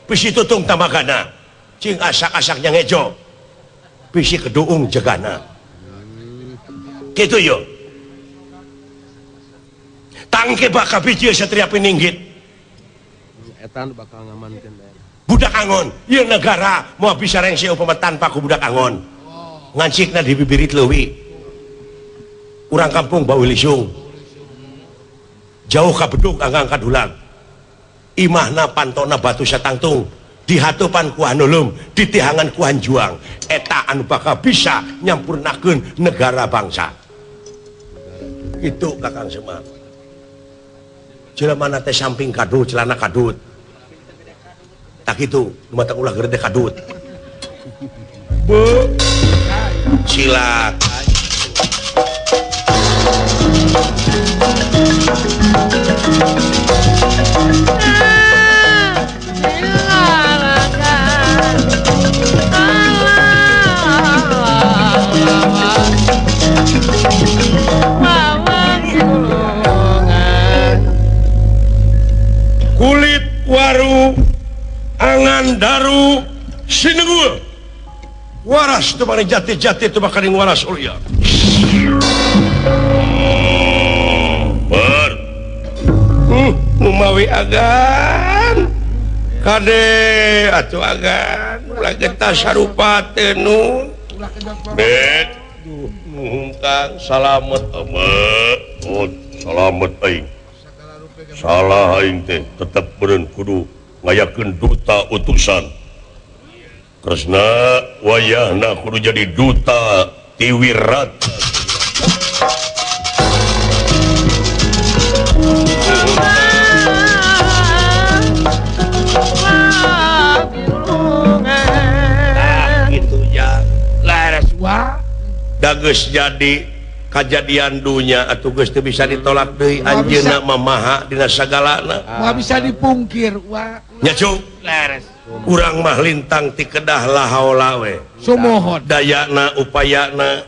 Bisi tutung tamagana. Cing asak-asaknya ngejo. Bisi keduung jegana. Gitu yo. Tangke bakal biji satria pininggit. Etan bakal ngamankeun budak angon. Ieu negara moal bisa rengse upama tanpa ku budak angon. Ngancikna di bibirit leuwi. Urang kampung bau lisung. Jauh ka bedug anggang ka dulang. Imahna pantona batu satangtung. Dihatupan ku hanulum, ditihangan ku hanjuang. Eta anu bakal bisa nyampurnakeun negara bangsa. Itu Kakang Semar. Jelema teh samping kadut, celana kadut. Tak itu, mata ulah gede kadut. Bu, cilaka. Kulit waru angan daru sinengul waras tu maring jati-jati tu makaning waras ulia. Ber numawi agan kade atuh agan ulah getah sarupa teh nu bet nuhun Kang salamet amat. Oh, salamet aing. Salah aing teh tetep beureun kudu ngayakeun duta utusan. Kresna wayahna kudu jadi duta ti Wirata. Nah, gitu ya. Laras wa dageus jadi kajadian dunya atuh geus teu bisa ditolak deui anjeunna mah maha dina sagalana. Moal bisa dipungkir wa. Nya cu. Laras. Urang mah lintang ti kedah lahaola we. Sumohon. Dayana upayana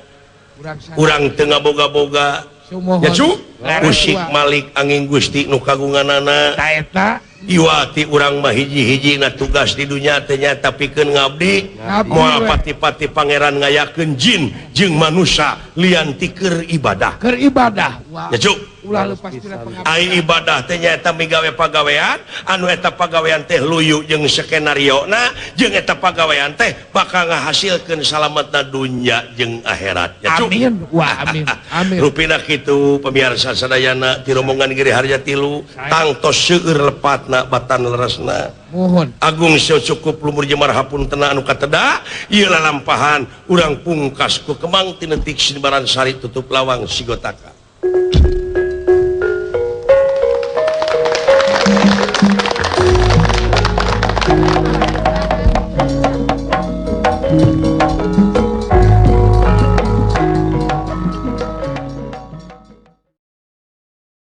urang teu ngaboga-boga. Sumohon. Nya cu. Usik Malik angin Gusti nu kagunganana. Ta eta Iwati urang mah hiji-hiji na tugas di dunya teh nya pikeun ngabdi moal pati-pati pangeran ngayakeun jin jeung manusia lian ti keur ibadah. Keur ibadah. Nya cu. Ulah lepas tina pengabdian. Ai ibadah teh nyaeta migawe pagawean anu eta pagawean teh luyu jeung skenario na jeung eta pagawean teh bakal ngahasilkeun salametna dunya jeung akhirat. Nya cu. Amin. Wah amin. Amin. Rupina kitu pamiarsa sadayana ti rombongan Giri Harja tilu tangtos seueur lepatna batan leresna. Mohon. Agung seu cukup lumur jemar hapuntena anu kateda ieu lalampahan urang pungkas ku kemang tinetik sinibaran sari tutup lawang sigotaka.